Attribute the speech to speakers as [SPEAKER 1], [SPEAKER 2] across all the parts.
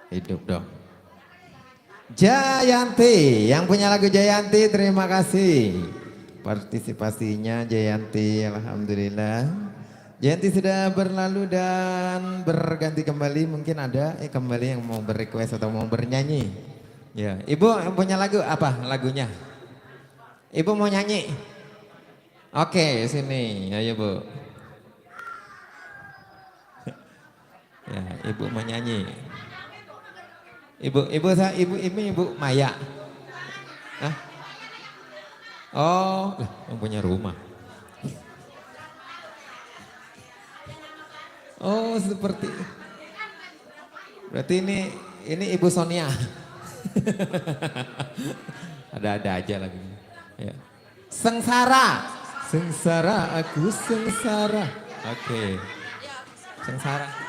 [SPEAKER 1] Hidup dong. Jayanti, yang punya lagu Jayanti terima kasih. Partisipasinya Jayanti, alhamdulillah. Jayanti sudah berlalu dan berganti kembali, mungkin ada kembali yang mau berrequest atau mau bernyanyi. Ya, Ibu yang punya lagu apa lagunya? Ibu mau nyanyi? Oke, sini, ayo Bu. Ya, Ibu mau nyanyi. Ibu Maya. Hah? Oh, yang punya rumah. Oh, seperti. Berarti ini Ibu Sonia. Ada-ada aja lagi. Ya. Sengsara. Sengsara, aku sengsara. Oke. Sengsara.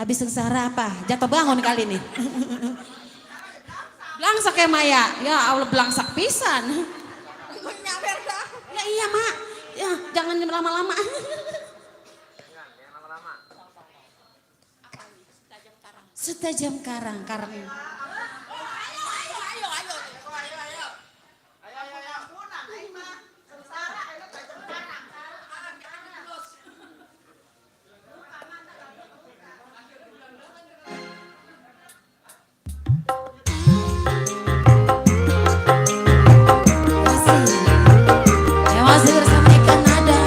[SPEAKER 2] Habis sengsara apa? Jatuh bangun kali ini. Belangsak ya Maya? Ya Allah belangsak pisan. Ya iya mak. Ya jangan lama-lama. Setajam karang. Masih bersama ikan nada.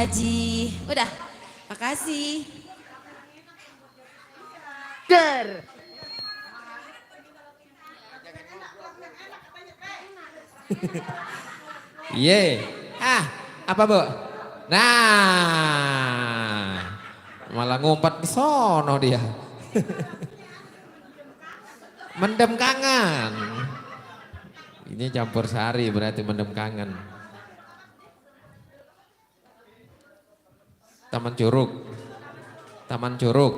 [SPEAKER 2] Haji. Udah, makasih.
[SPEAKER 1] Ye, apa Bu? Nah, malah ngumpat ke sono dia. Mendem kangen. Ini campur sari berarti mendem kangen. Taman Curug. Taman Curug.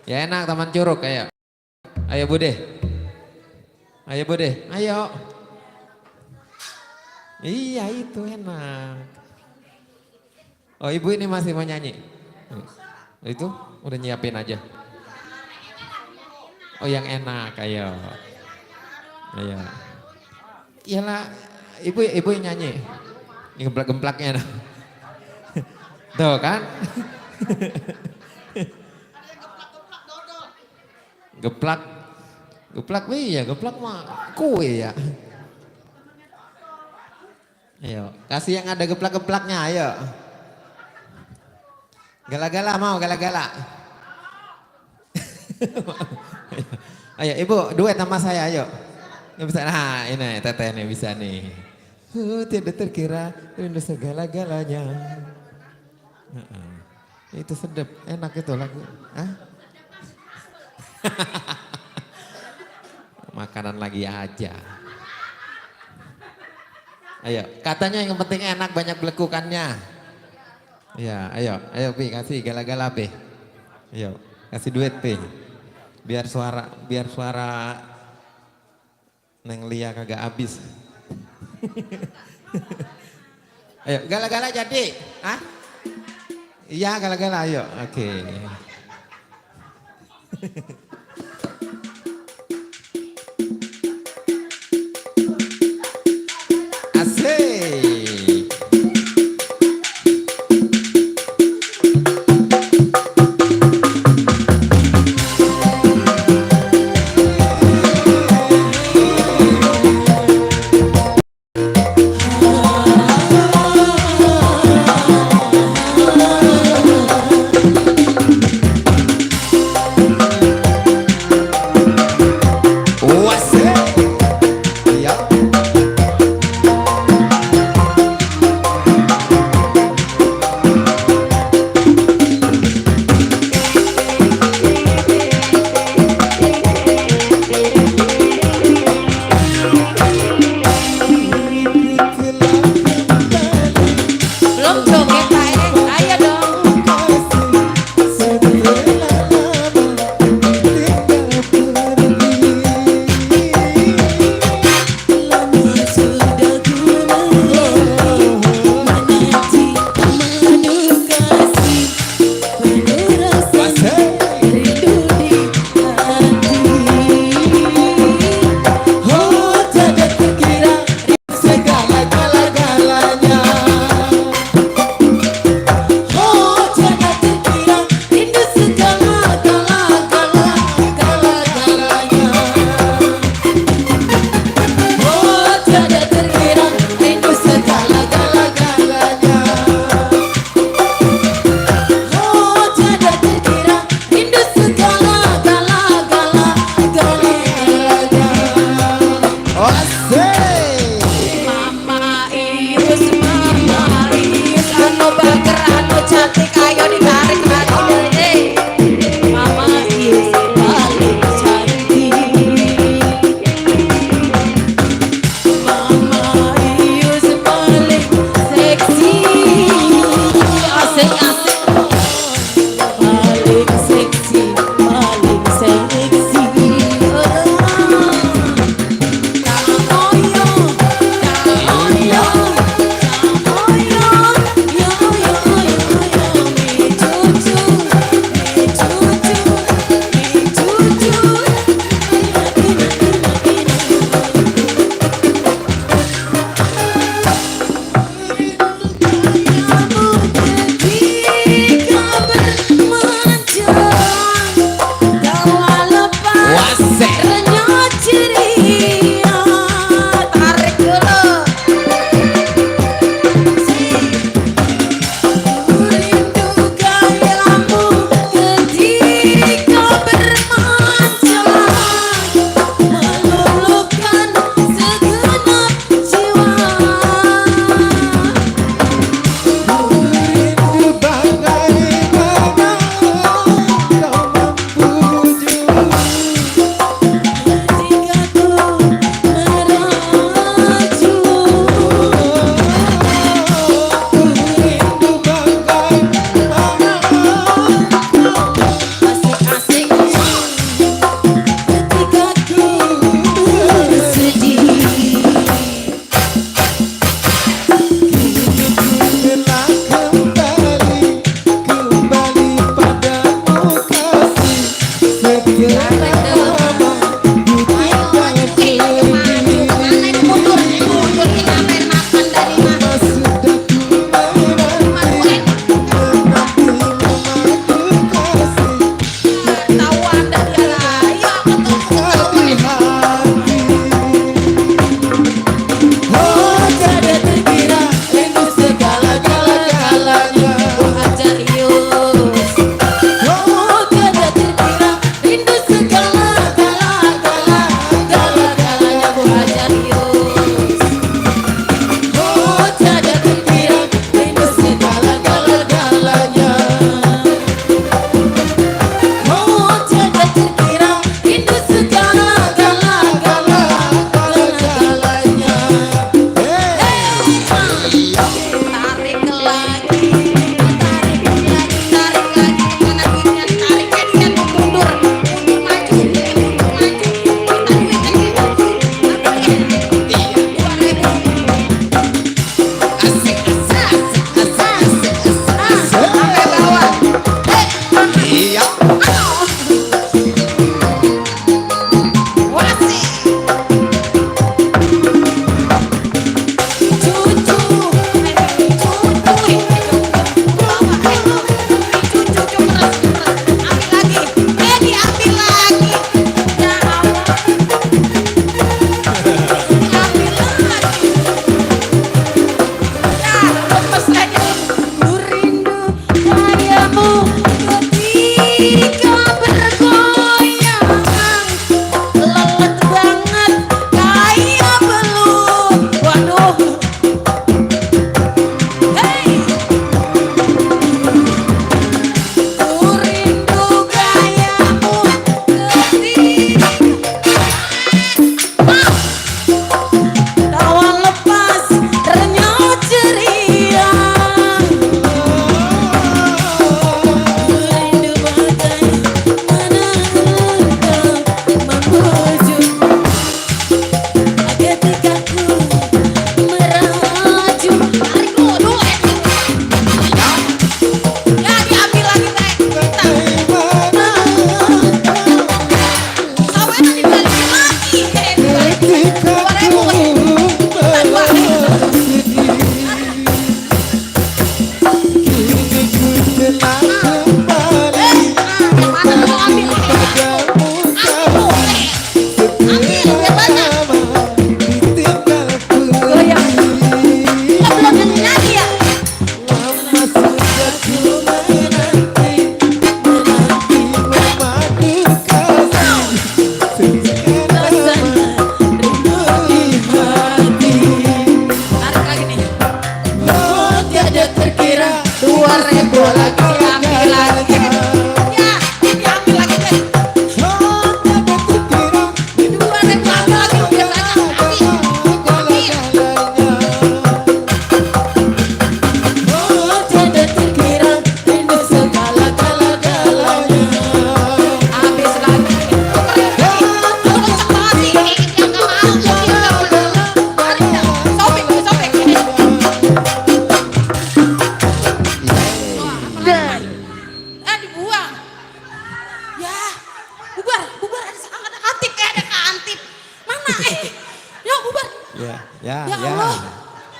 [SPEAKER 1] Ya enak Taman Curug ayo. Ayo Bude. Ayo Bude, ayo. Iya itu enak. Oh ibu ini masih mau nyanyi? Itu udah nyiapin aja. Oh yang enak, ayo. Ayo. Iyalah, ibu yang nyanyi. Ini gemplak-gemplaknya. Tuh kan? Geplak. Geplak iya, geplak mah kue ya. Ayo, kasih yang ada geplak-geplaknya, ayo. Gala-gala mau, gala-gala. Ayo, ibu duet sama saya, ayo. Nggak bisa, nah ini teteh nih bisa nih. Tidak terkira rindu segala-galanya. Itu sedap, enak itu lagu. Hah? Makanan lagi aja. Ayo, katanya yang penting enak banyak belekukannya. Ya, ayo Pi kasih gala-gala Pi. Ayo, kasih duet Pi. Biar suara Neng Lia kagak habis. Ayo, gala-gala jadi. Hah? Iya, gala-gala ayo. Oke. Asik.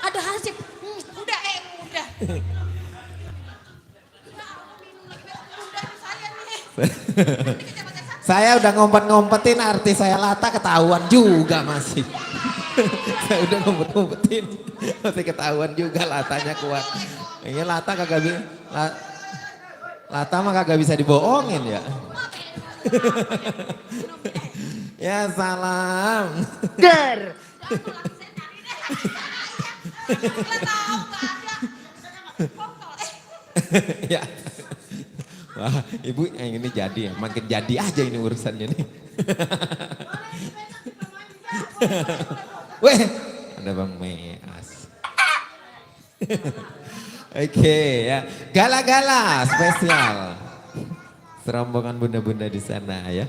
[SPEAKER 2] Ada hasil. Udah udah.
[SPEAKER 1] Saya udah ngompet-ngompetin artis saya Lata ketahuan juga masih. Saya udah ngompet-ngompetin masih ketahuan juga Latanya kuat. Ini Lata kagak bisa. Lata mah kagak bisa dibohongin ya. Ya salam.
[SPEAKER 3] Der.
[SPEAKER 1] Ya. Wah, ibu yang ini jadi ya, makin jadi aja ini urusannya nih. Weh, ada Bang Meas. Oke ya, gala-gala spesial. Serombongan bunda-bunda di sana ya.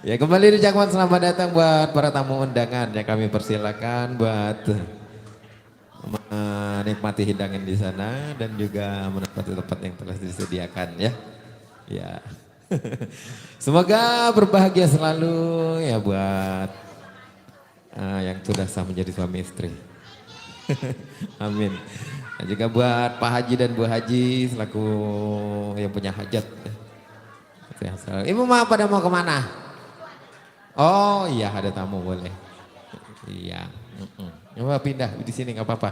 [SPEAKER 1] Ya kembali di Jakwan, selamat datang buat para tamu undangan ya, kami persilakan buat menikmati hidangan di sana dan juga menempati tempat yang telah disediakan ya. Ya. Semoga berbahagia selalu ya buat yang sudah sah menjadi suami istri. Amin. Dan juga buat Pak Haji dan Bu Haji selaku yang punya hajat. Ibu mau pada mau kemana? Oh iya ada tamu boleh. Iya. Coba pindah di sini nggak apa-apa.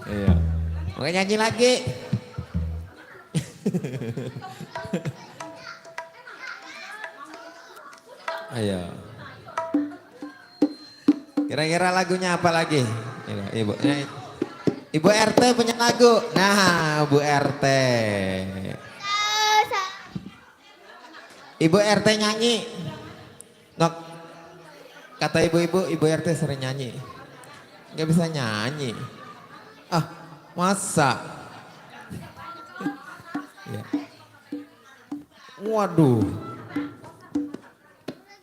[SPEAKER 1] Iya. Mau nyanyi lagi? Ayo. Kira-kira lagunya apa lagi? Ibu RT punya lagu. Nah, Bu RT. Ibu RT nyanyi. Nok. Kata ibu-ibu, Ibu RT sering nyanyi. Nggak bisa nyanyi. Ah, masa? Ya. Waduh.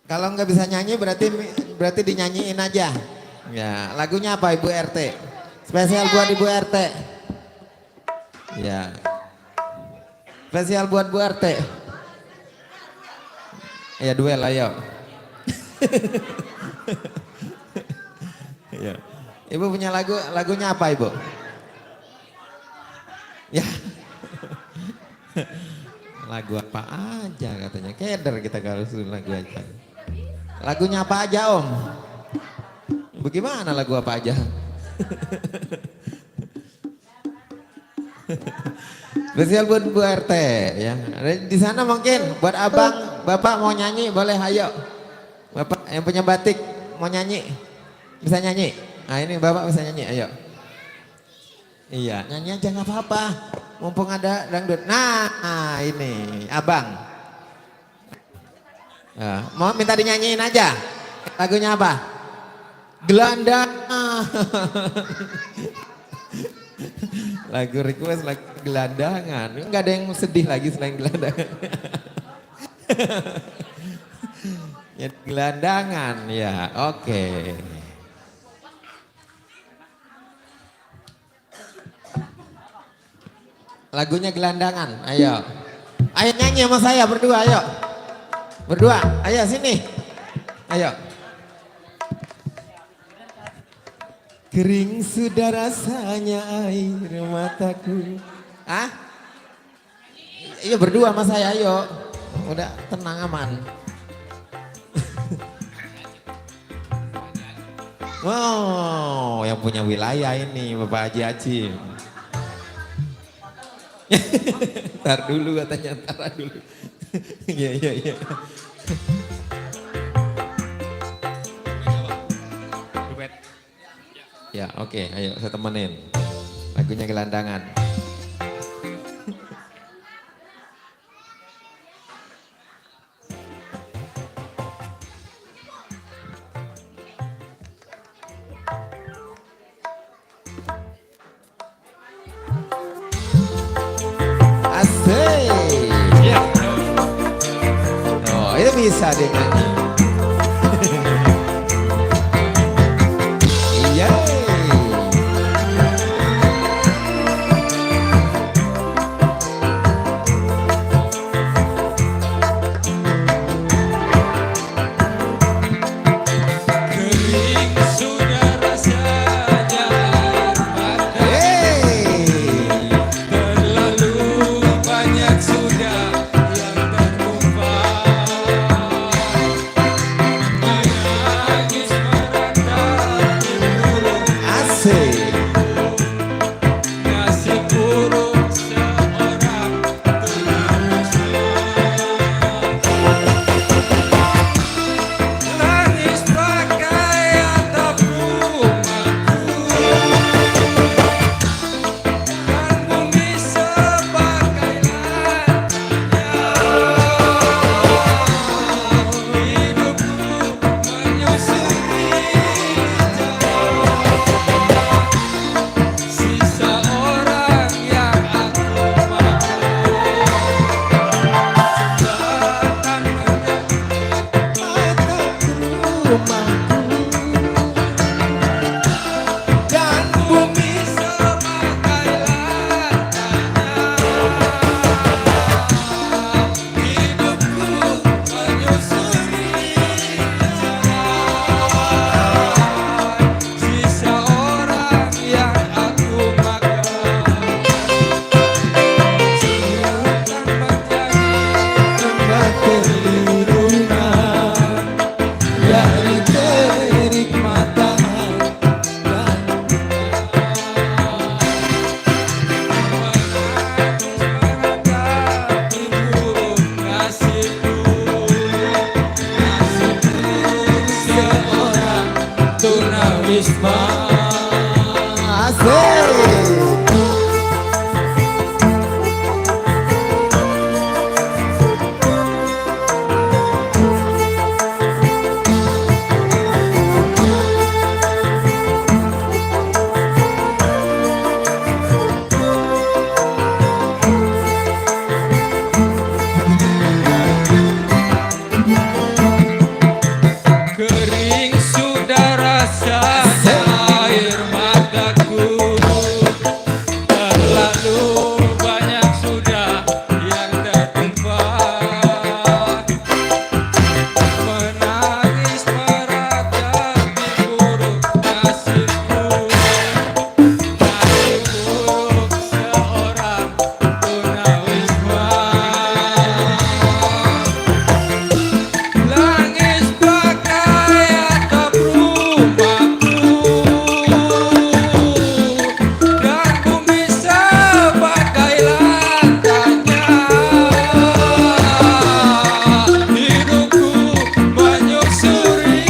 [SPEAKER 1] Kalau nggak bisa nyanyi berarti dinyanyiin aja. Ya, lagunya apa Ibu RT? Spesial buat Ibu RT. Ya. Spesial buat Bu RT. Ya duel ayo. Ya. Ibu punya lagunya apa Ibu? Ya. Lagu apa aja katanya, keder kita kalau suruh lagu aja. Lagunya apa aja Om? Bagaimana lagu apa aja? Spesial buat Bu RT ya. Di sana mungkin buat abang, bapak mau nyanyi boleh ayo. Bapak yang punya batik mau nyanyi, bisa nyanyi. Nah ini bapak bisa nyanyi, ayo. Iya nyanyi aja nggak apa-apa. Mumpung ada dangdut. Nah ini abang. Nah, mau minta dinyanyiin aja. Lagunya apa? Gelandang. Lagu request lagu gelandangan. Enggak ada yang sedih lagi selain gelandangan. Ya gelandangan ya, oke. Lagunya gelandangan, ayo. Ayo nyanyi sama saya berdua, ayo. Berdua, ayo sini. Ayo. Kering sudah rasanya air mataku. Ah? Iya berdua sama saya, ayo. Udah tenang aman. Wow, yang punya wilayah ini Bapak Haji Hacim. Ntar dulu katanya, ntar dulu. Iya. Ya oke, ayo saya temenin. Lagunya gelandangan. Asik. Oh itu bisa deh nyanyi. Iya. rumahku dan bumi sebagai lantainya. Hidupku menyusuri jalan sisa orang yang aku makan. Silakan menjadi tempat perlindungan dari terik matahari dan menatap burung nasibku, seorang tunawisma. Asik. Kering sudah rasanya air mataku, terlalu banyak sudah yang tertumpah. Menangis meratapi buruk nasibku, nasib buruk seorang tunawisma. Langit bagai atap rumahku dan bumi sebagai lantainya. Hidupku menyusuri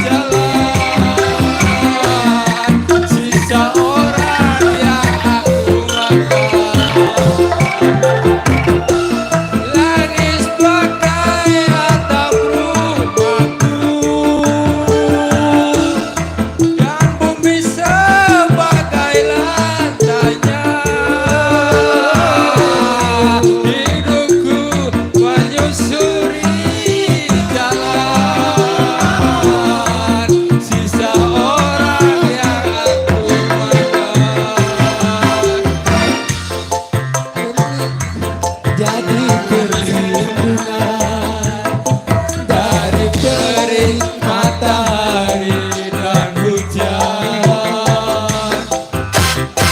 [SPEAKER 1] jalan sisa orang yang aku makan. Langit bagai atap rumahku dan bumi sebagai lantainya. Hidupku menyusuri jalan sisa orang yang aku makan. Jadi perlindungan dari terik matahari dan hujan.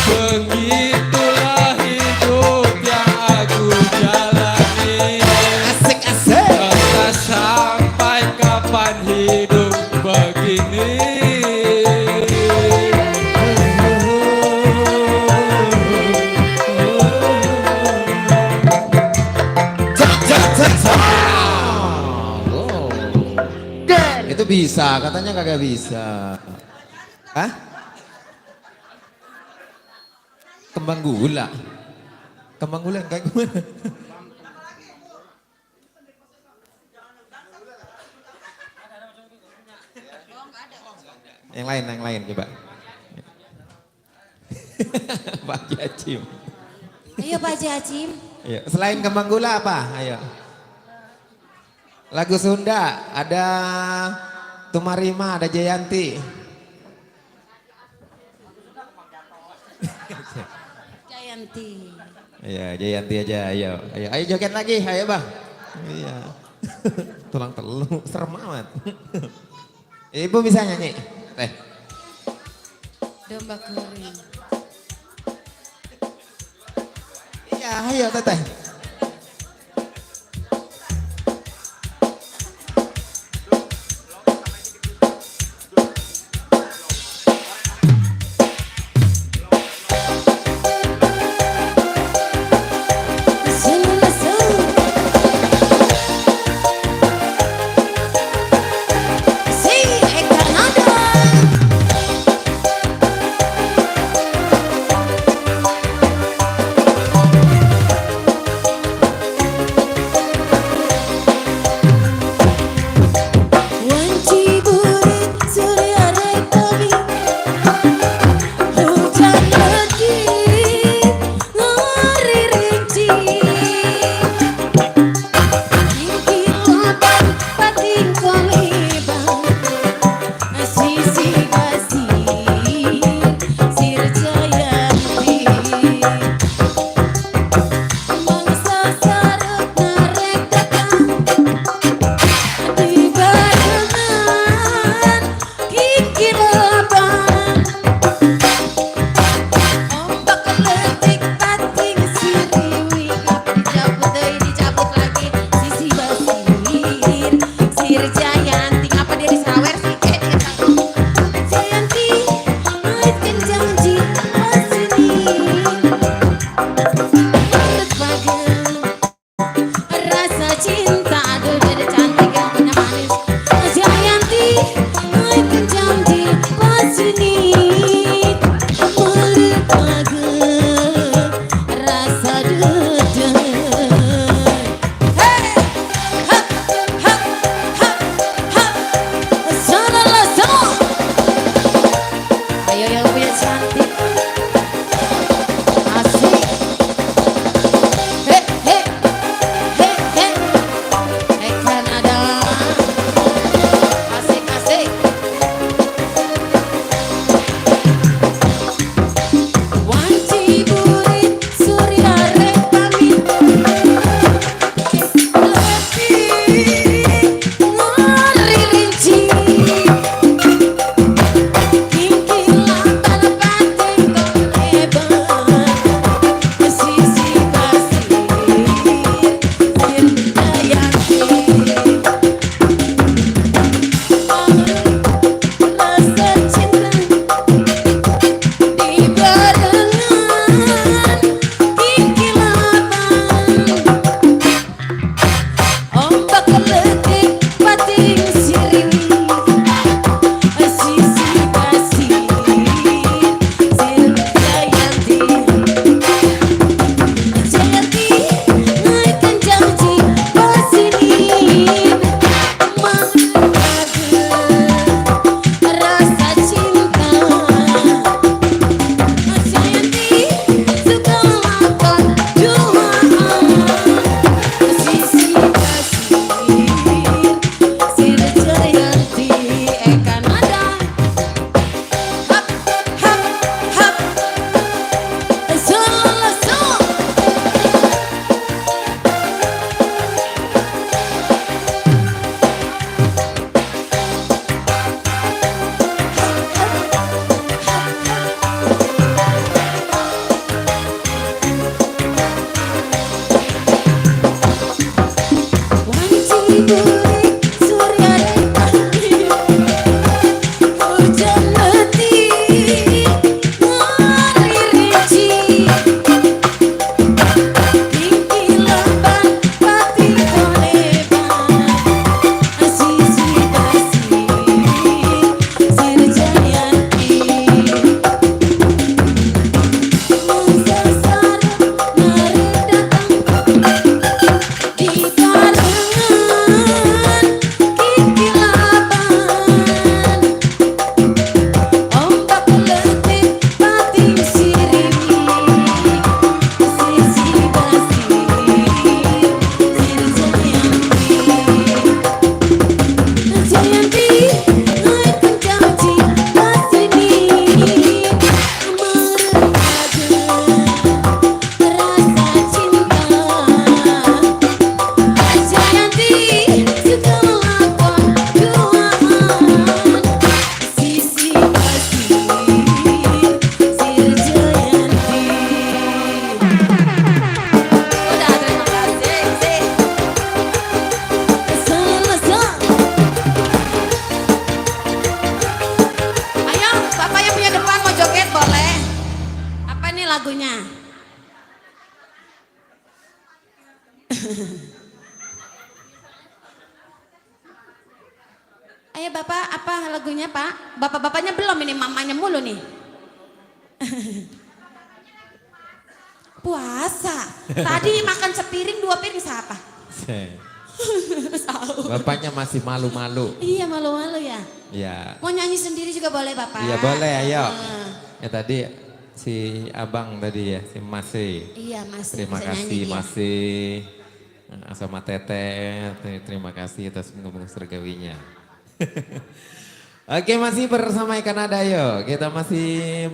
[SPEAKER 1] Begitulah hidup yang aku jalani. Asik. Entah sampai kapan hidup begini. Itu bisa, katanya kagak bisa. Hah? Kembang gula. Kembang gula yang kayak gimana? Yang lain coba. Pak Haji Acim.
[SPEAKER 2] Ayo Pak Haji Acim.
[SPEAKER 1] Iya. Selain kembang gula apa? Ayo. Lagu Sunda ada Tumarima, ada Jayanti.
[SPEAKER 2] Jayanti.
[SPEAKER 1] Iya, Jayanti aja, ayo. Ayo joget lagi, ayo Bang. Iya. Tulang telur, serem amat. Ibu bisa nyanyi? Teh.
[SPEAKER 2] Domba kering.
[SPEAKER 1] Iya, ayo Teteh.
[SPEAKER 2] lagunya? Ayo Bapak, apa lagunya Pak? Bapak-bapaknya belum ini, mamanya mulu nih. Puasa. Tadi makan sepiring, 2 piring siapa?
[SPEAKER 1] Bapaknya masih malu-malu.
[SPEAKER 2] Iya malu-malu ya.
[SPEAKER 1] Ya.
[SPEAKER 2] Mau nyanyi sendiri juga boleh Bapak.
[SPEAKER 1] Iya boleh, ayo.
[SPEAKER 2] Nah.
[SPEAKER 1] Ya tadi si abang tadi ya, si Masih.
[SPEAKER 2] Iya Mas.
[SPEAKER 1] Terima
[SPEAKER 2] bisa
[SPEAKER 1] kasih
[SPEAKER 2] nyanyi dia.
[SPEAKER 1] Masih. Sama Teteh, terima kasih atas ngomong sergawinya. Oke, masih bersama Ikan Ada yuk. Kita masih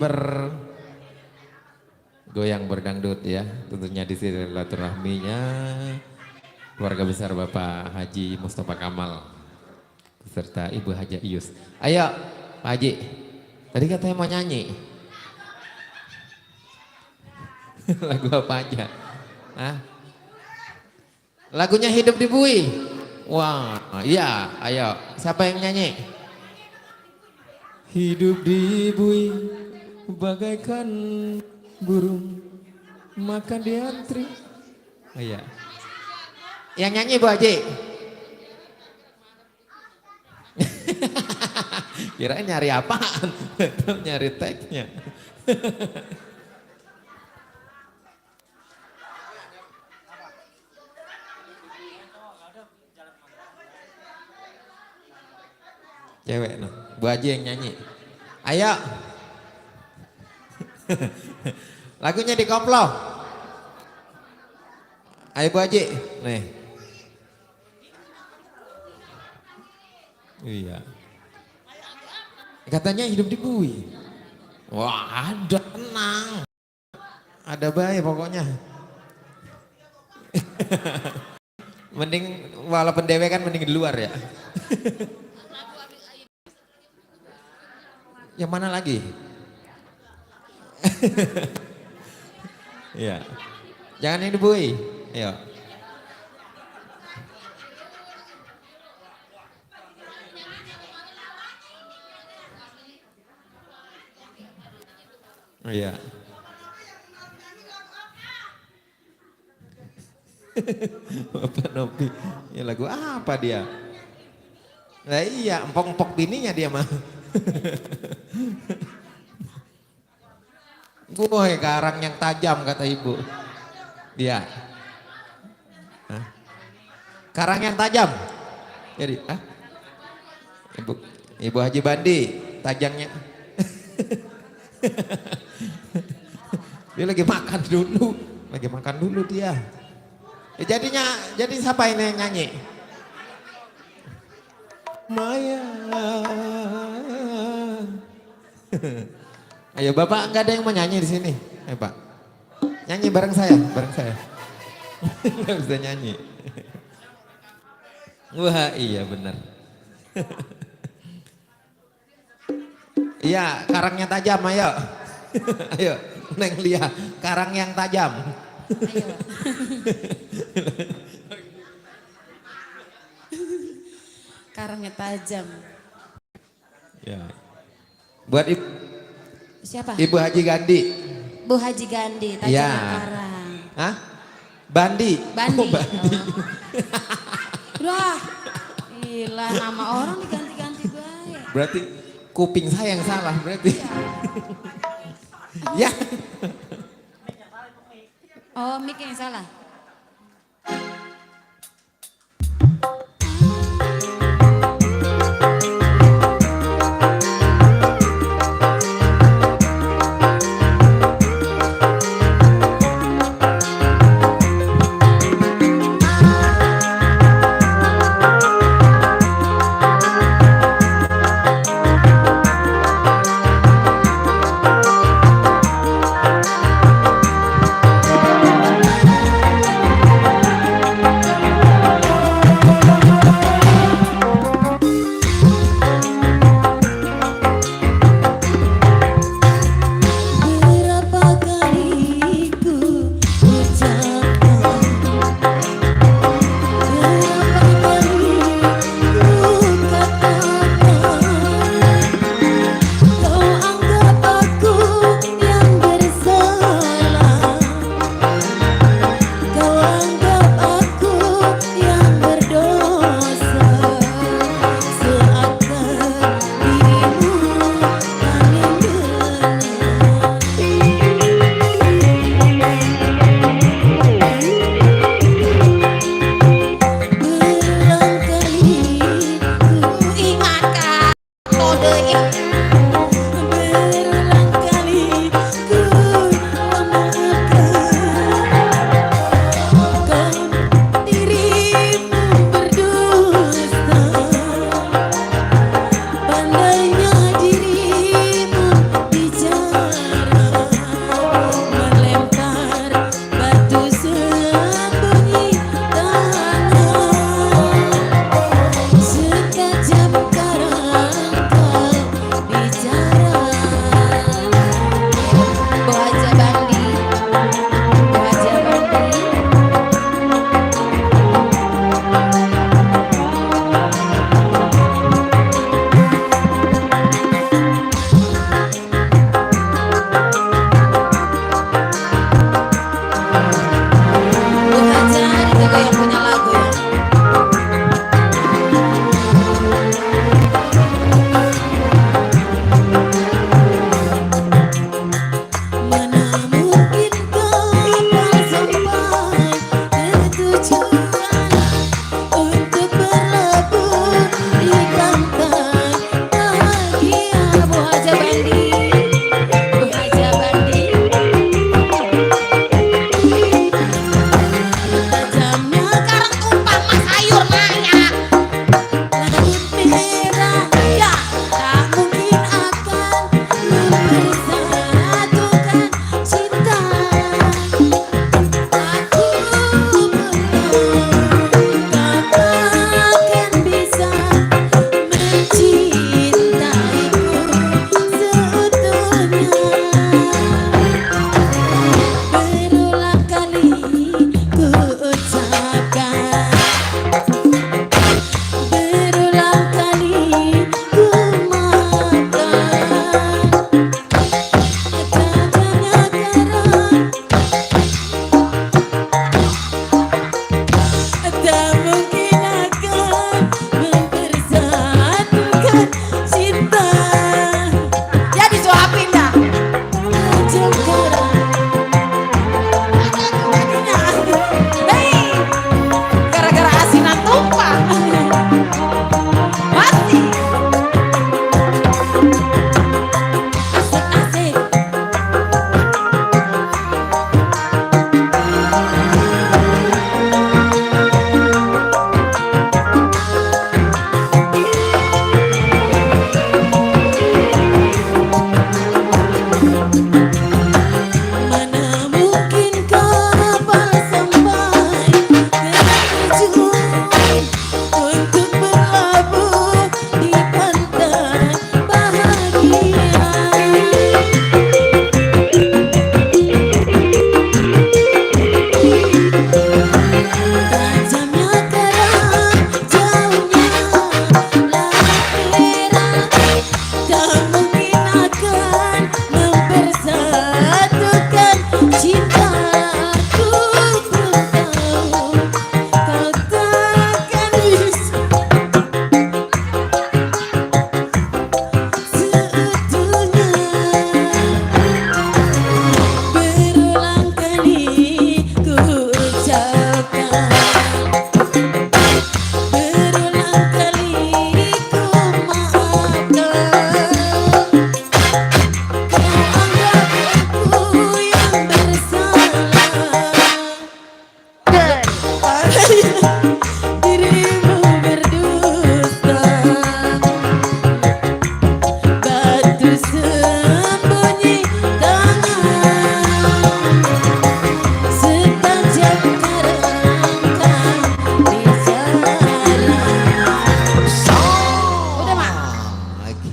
[SPEAKER 1] goyang berdangdut ya. Tentunya di sini silaturahminya keluarga besar Bapak Haji Mustafa Kamal beserta Ibu Haja Ius. Ayo Pak Haji, tadi katanya mau nyanyi. Lagu apa aja? Hah? Lagunya Hidup di Bui. Wah, iya, ayo. Siapa yang nyanyi? Hidup di bui bagaikan burung makan di antri. Oh, iya. Yang nyanyi Bu Haji. Kirain nyari apaan? Nyari teksnya. Cewek no, Bu Haji yang nyanyi. Ayo. Lagunya dikoplo. Ayo Bu Haji. Nih. Iya. Katanya hidup di bui. Wah ada, tenang. Ada baik pokoknya. Mending walaupun dewe kan mending di luar ya. Yang mana lagi? Iya. Jangan yang dibui. Ayo. Iya. Bapak Nopi. Ya lagu apa dia? Nah iya, empok-empok bininya dia mah. Woi, karang yang tajam kata ibu. Dia. Hah? Karang yang tajam. Jadi, Ibu Haji Bandi, tajamnya. Dia lagi makan dulu dia. Jadi siapa ini yang nyanyi? Maya. Ayo Bapak, nggak ada yang mau nyanyi di sini. Ayo Pak, nyanyi bareng saya. Nggak bisa nyanyi. Wah iya benar. Iya, karangnya tajam, ayo. Ayo, Neng Lia, karang yang tajam.
[SPEAKER 2] Ayo. Karangnya tajam.
[SPEAKER 1] Ya. Buat
[SPEAKER 2] Siapa?
[SPEAKER 1] Ibu Haji Gandhi.
[SPEAKER 2] Bu Haji Gandhi, tajam
[SPEAKER 1] Ya.
[SPEAKER 2] karang.
[SPEAKER 1] Hah? Bandi.
[SPEAKER 2] Bandi.
[SPEAKER 1] Oh, Bandi.
[SPEAKER 2] Wah, gila nama orang diganti-ganti baik.
[SPEAKER 1] Berarti kuping saya yang salah berarti. Ya.
[SPEAKER 2] Oh, mic yang salah.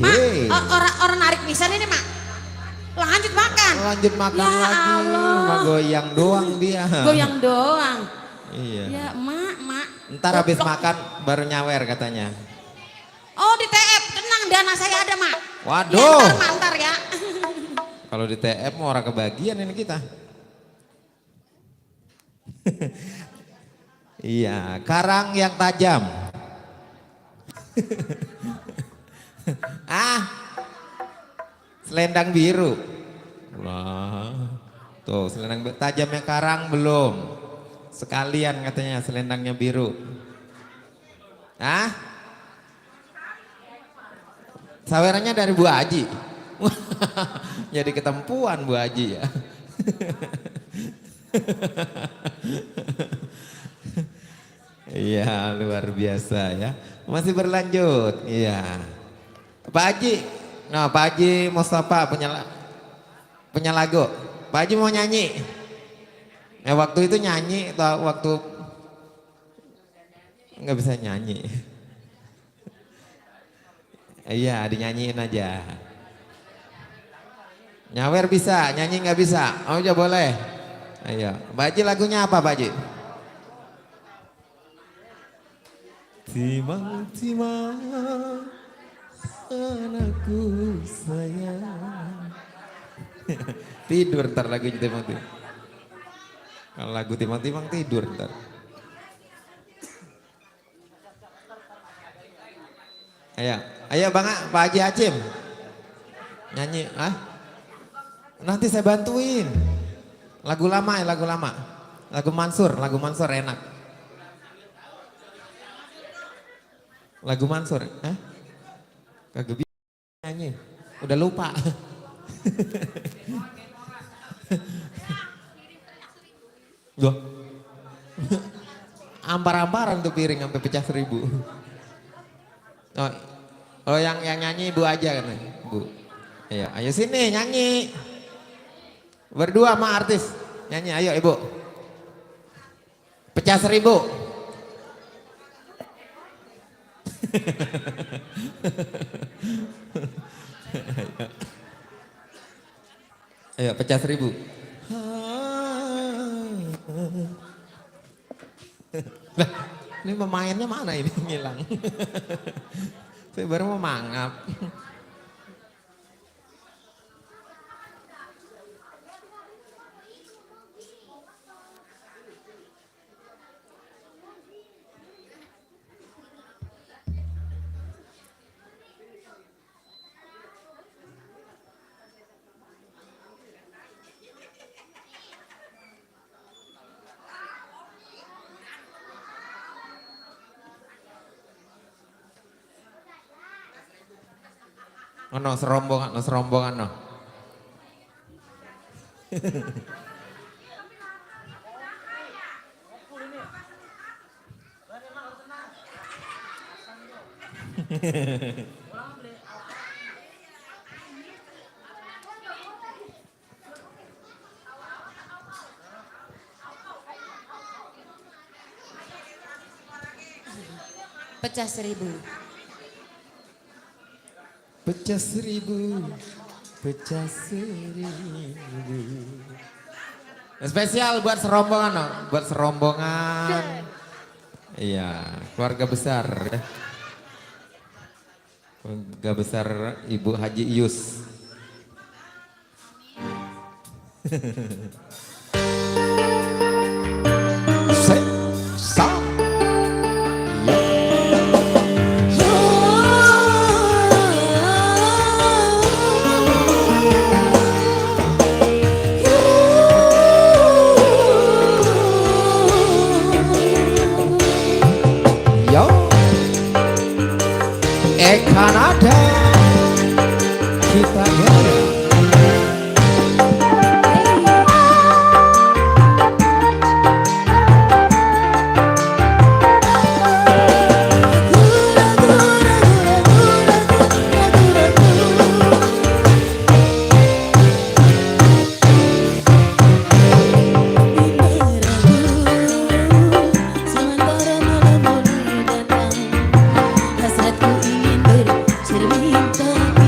[SPEAKER 2] Mak,
[SPEAKER 1] Hei.
[SPEAKER 2] orang narik pisan ini mak. Lanjut makan.
[SPEAKER 1] Lanjut makan
[SPEAKER 2] Ya
[SPEAKER 1] lagi.
[SPEAKER 2] Allah.
[SPEAKER 1] Mah goyang doang dia.
[SPEAKER 2] Goyang doang.
[SPEAKER 1] Iya.
[SPEAKER 2] Ya mak.
[SPEAKER 1] Ntar habis makan baru nyawer katanya.
[SPEAKER 2] Oh di TF, tenang dana saya ada mak.
[SPEAKER 1] Waduh.
[SPEAKER 2] Ya, ntar ya.
[SPEAKER 1] Kalau di TF mau orang kebagian ini kita. Iya, karang yang tajam. Selendang biru. Wah, tuh selendang tajamnya karang belum. Sekalian katanya selendangnya biru. Sawerannya dari Bu Haji. Jadi ketempuan Bu Haji ya. Iya luar biasa ya. Masih berlanjut. Iya. Pak Haji. Nah Pak Haji Mustafa punya lagu. Pak Haji mau nyanyi. Waktu itu nyanyi atau waktu nggak bisa nyanyi. Iya dinyanyiin aja. Nyawer bisa, nyanyi nggak bisa. Oh ya boleh. Ayo, Pak Haji lagunya apa Pak Haji? Timang-timang anakku sayang. Tidur ntar lagunya timang-timang. Kalau lagu timang-timang tidur ntar. Ayo Pak Haji Hacim. Nyanyi, nanti saya bantuin. Lagu lama ya, lagu lama. Lagu Mansur enak. Lagu Mansur, kagak bisa nyanyi. Udah lupa. Loh. Ampar-amparan tuh piring sampai pecah 1000. Oh yang nyanyi ibu aja kan, Bu. Iya, ayo sini nyanyi. Berdua sama artis. Nyanyi, ayo Ibu. Pecah 1000. Ayo pecah 1000. Lah, ini pemainnya mana ini ngilang? Saya baru mau mangap. Ono serombongan no.
[SPEAKER 2] Pecah 1000.
[SPEAKER 1] Pecah 1000, pecah 1000. Spesial buat serombongan, no? Buat serombongan. Iya, keluarga besar. Keluarga besar Ibu Haji Ius. Kanada kita gaya.
[SPEAKER 3] Hasratku ingin bercerita.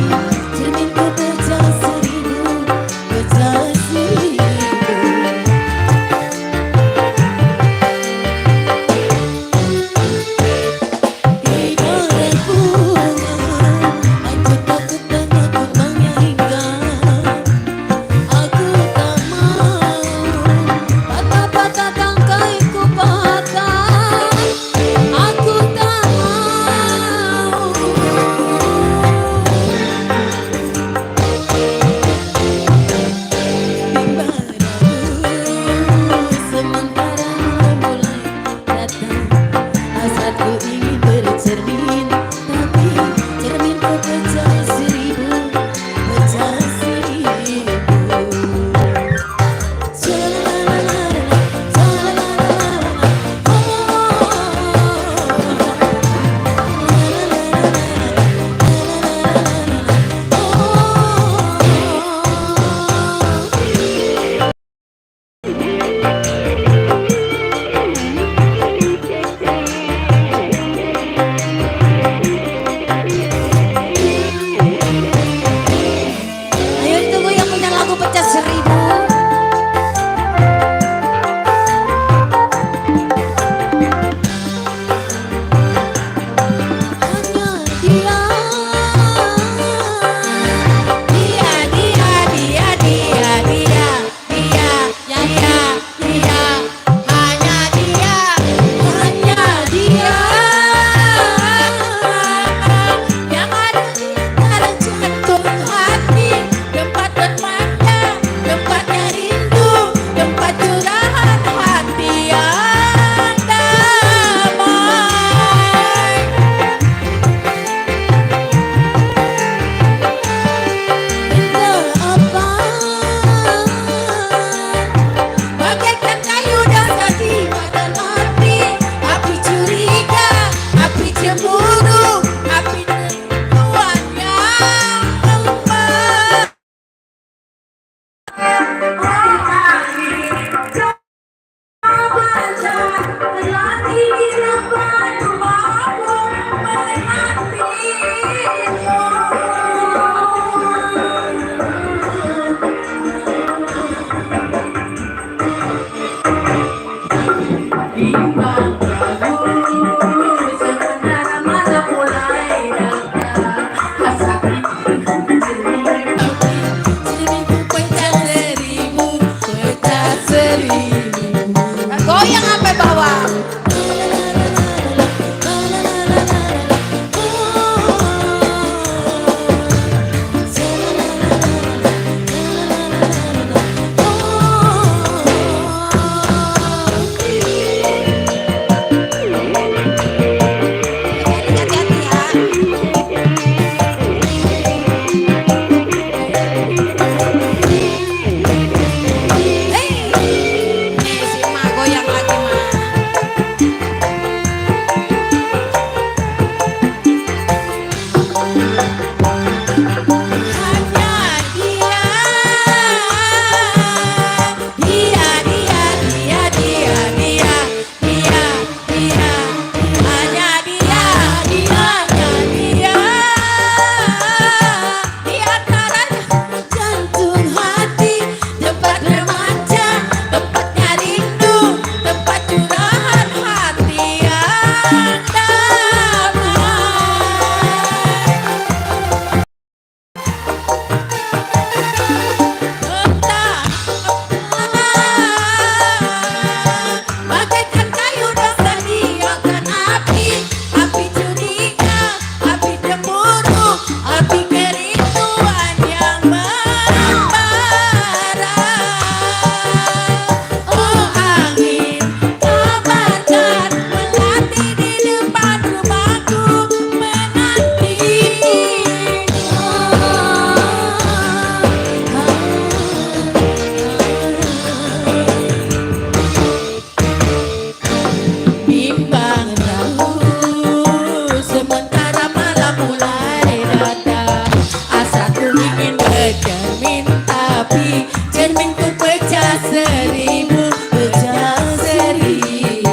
[SPEAKER 2] hati, cerminku pecah seribu, pecah seribu.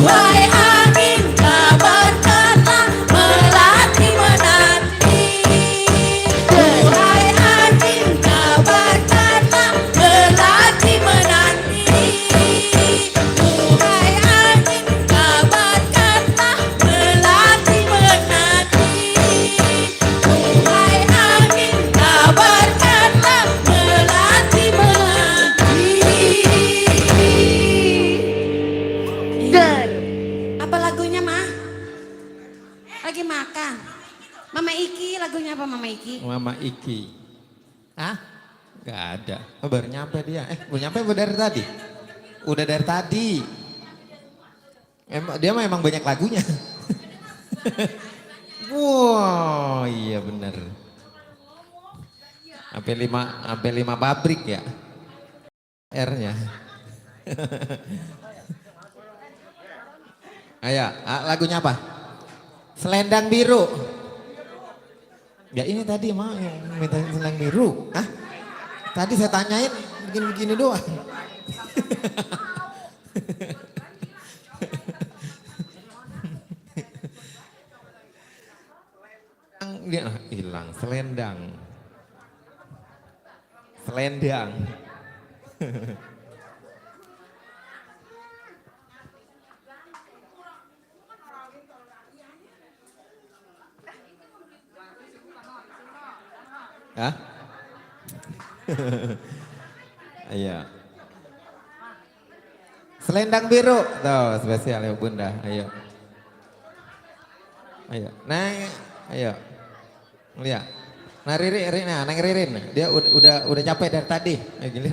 [SPEAKER 2] Wahai angin, kabarkanlah melati menanti. Wahai angin, kabarkanlah melati menanti. Wahai angin, kabarkanlah melati menanti. Wahai angin, kabarkanlah melati menanti. Apa lagunya, Ma? Lagi makan. Mama Iki, lagunya apa Mama Iki?
[SPEAKER 1] Mama Iki. Hah? Gak ada. Oh, baru nyampe dia. Baru nyampe dari tadi? Udah dari tadi. Dia mah emang banyak lagunya. Wow, iya bener. Sampai lima pabrik ya. R-nya. Ayo, lagunya apa? Selendang Biru. Ya ini tadi mah yang minta selendang biru. Hah? Tadi saya tanyain begini-begini doang. Dia hilang selendang. Selendang. Hah? Iya. Selendang biru. Tuh spesial ya Bunda. Ayo. Ayo. Nah, ayo. Lihat. Nah Ririn, Neng Ririn. Dia udah capek dari tadi. Gini.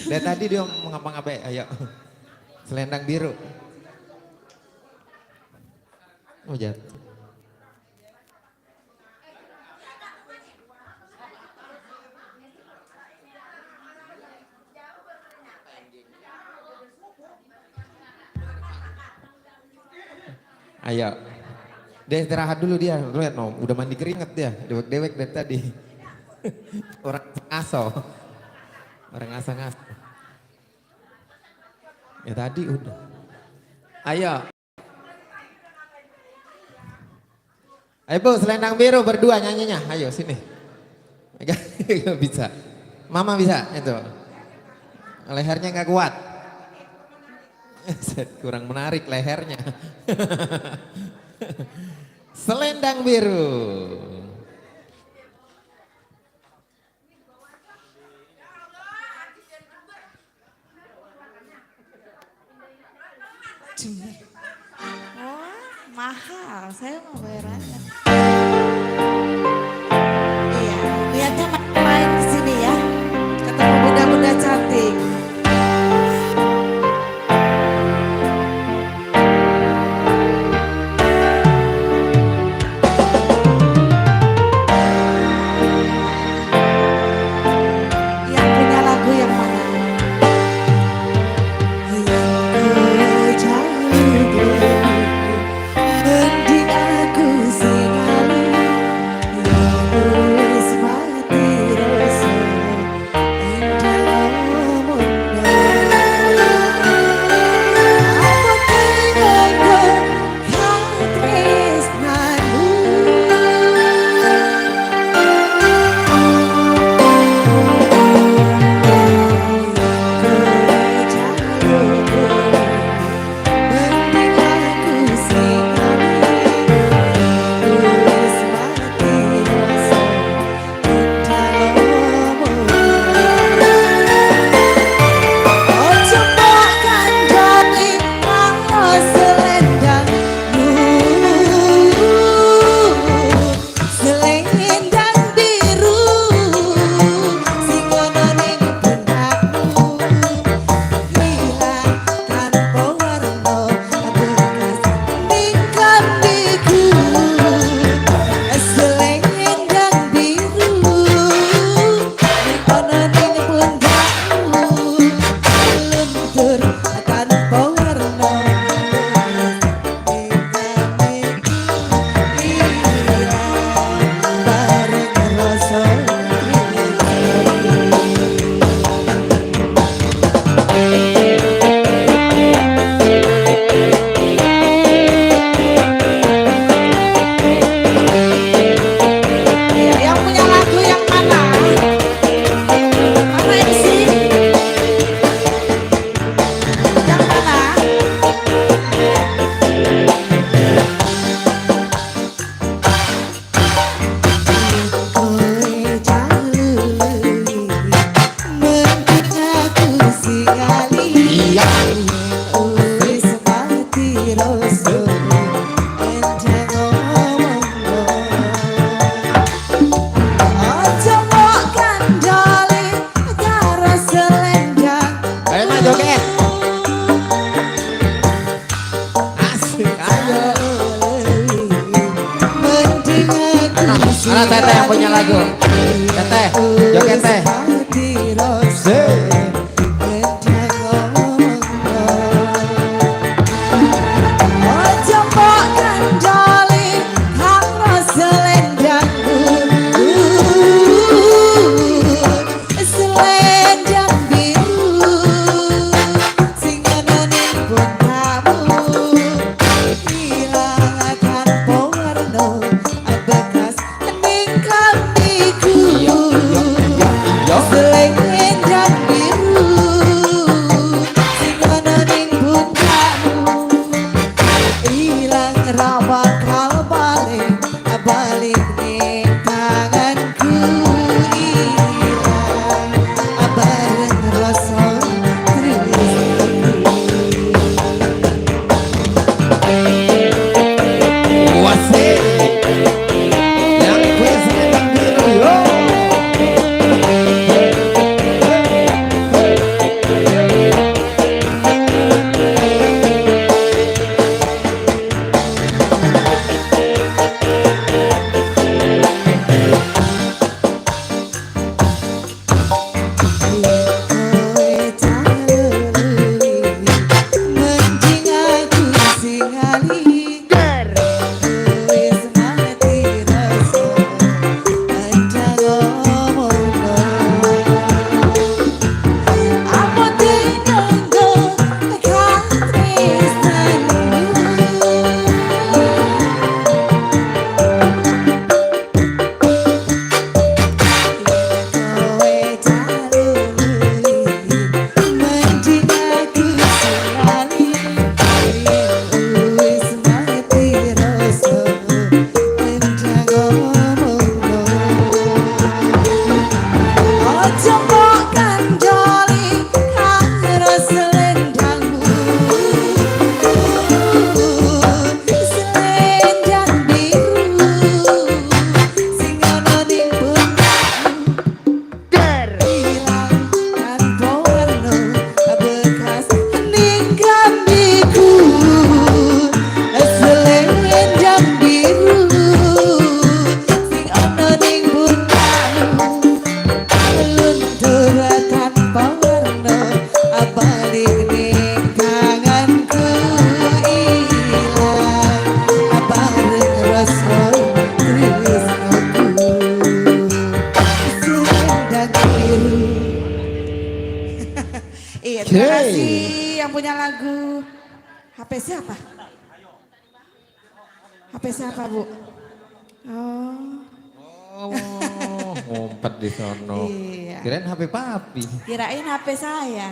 [SPEAKER 1] Dari tadi dia mau ngapa-ngapain. Ayo. Selendang biru. Oh jatuh. Ayo. Dia istirahat dulu dia. Lihat no, udah mandi keringet dia. Dewek-dewek dari tadi. Orang ngaso. Orang ngaso-ngaso. Ya tadi udah. Ayo. Ayo Bu, selendang biru berdua nyanyinya. Ayo sini. Gak bisa. Mama bisa itu. Lehernya gak kuat. Kurang menarik lehernya. Selendang biru.
[SPEAKER 3] Oh, mahal. Saya mau bayarannya. Iya, lihatnya main di sini ya. Ketemu bunda-bunda cantik. Yang punya lagu yang mana? Yang jauh mending aku sih. Iya, yang punya lagu yang mana? Mana MC? Yang mana? Kowe jalur mending aku singali.
[SPEAKER 1] Iya.
[SPEAKER 3] Wis mati rasa enjang ngomong. Aja mbok kandhani karo selendang.
[SPEAKER 1] Ayo mah joget. Asik. Ayo.
[SPEAKER 3] Mending aku
[SPEAKER 1] Mana Teteh yang punya lagu? Teteh, joget Teh.
[SPEAKER 3] mati rasa enjang ngomong. Aja mbok kandhani karo selendang. Selendang biru sing ana ning botamu ilang tanpa warna bekas ning kambiku. Selendang biru sing ana ning botamu ilang ra bakal balik balik ning tanganku. Ilang bareng rasa
[SPEAKER 1] Wasik. Yang punya selendang biru, yo.
[SPEAKER 3] kowe jalur mending aku singali. Wis mati rasa enjang ngomong. Apa dinenggo kan tresnanmu. Kowe jalur mending aku singali. Wis mati rasa enjang ngomong. Aja mbok kandhani karo selendangmu. Selendang biru sing ana ning botamu ilang tanpa warna bekas ning kambiku. Selendang biru sing ana ning botamu luntur tanpa warna balik ning tanganku. Ilang bareng rasa tresnaku. Selendang biru. Iya, terima
[SPEAKER 1] Oke.
[SPEAKER 3] kasih yang punya lagu. HP siapa? HP siapa, Bu? Oh,
[SPEAKER 1] Oh, ngumpet di sono.
[SPEAKER 3] Iya.
[SPEAKER 1] Kirain HP papi.
[SPEAKER 3] kirain HP saya.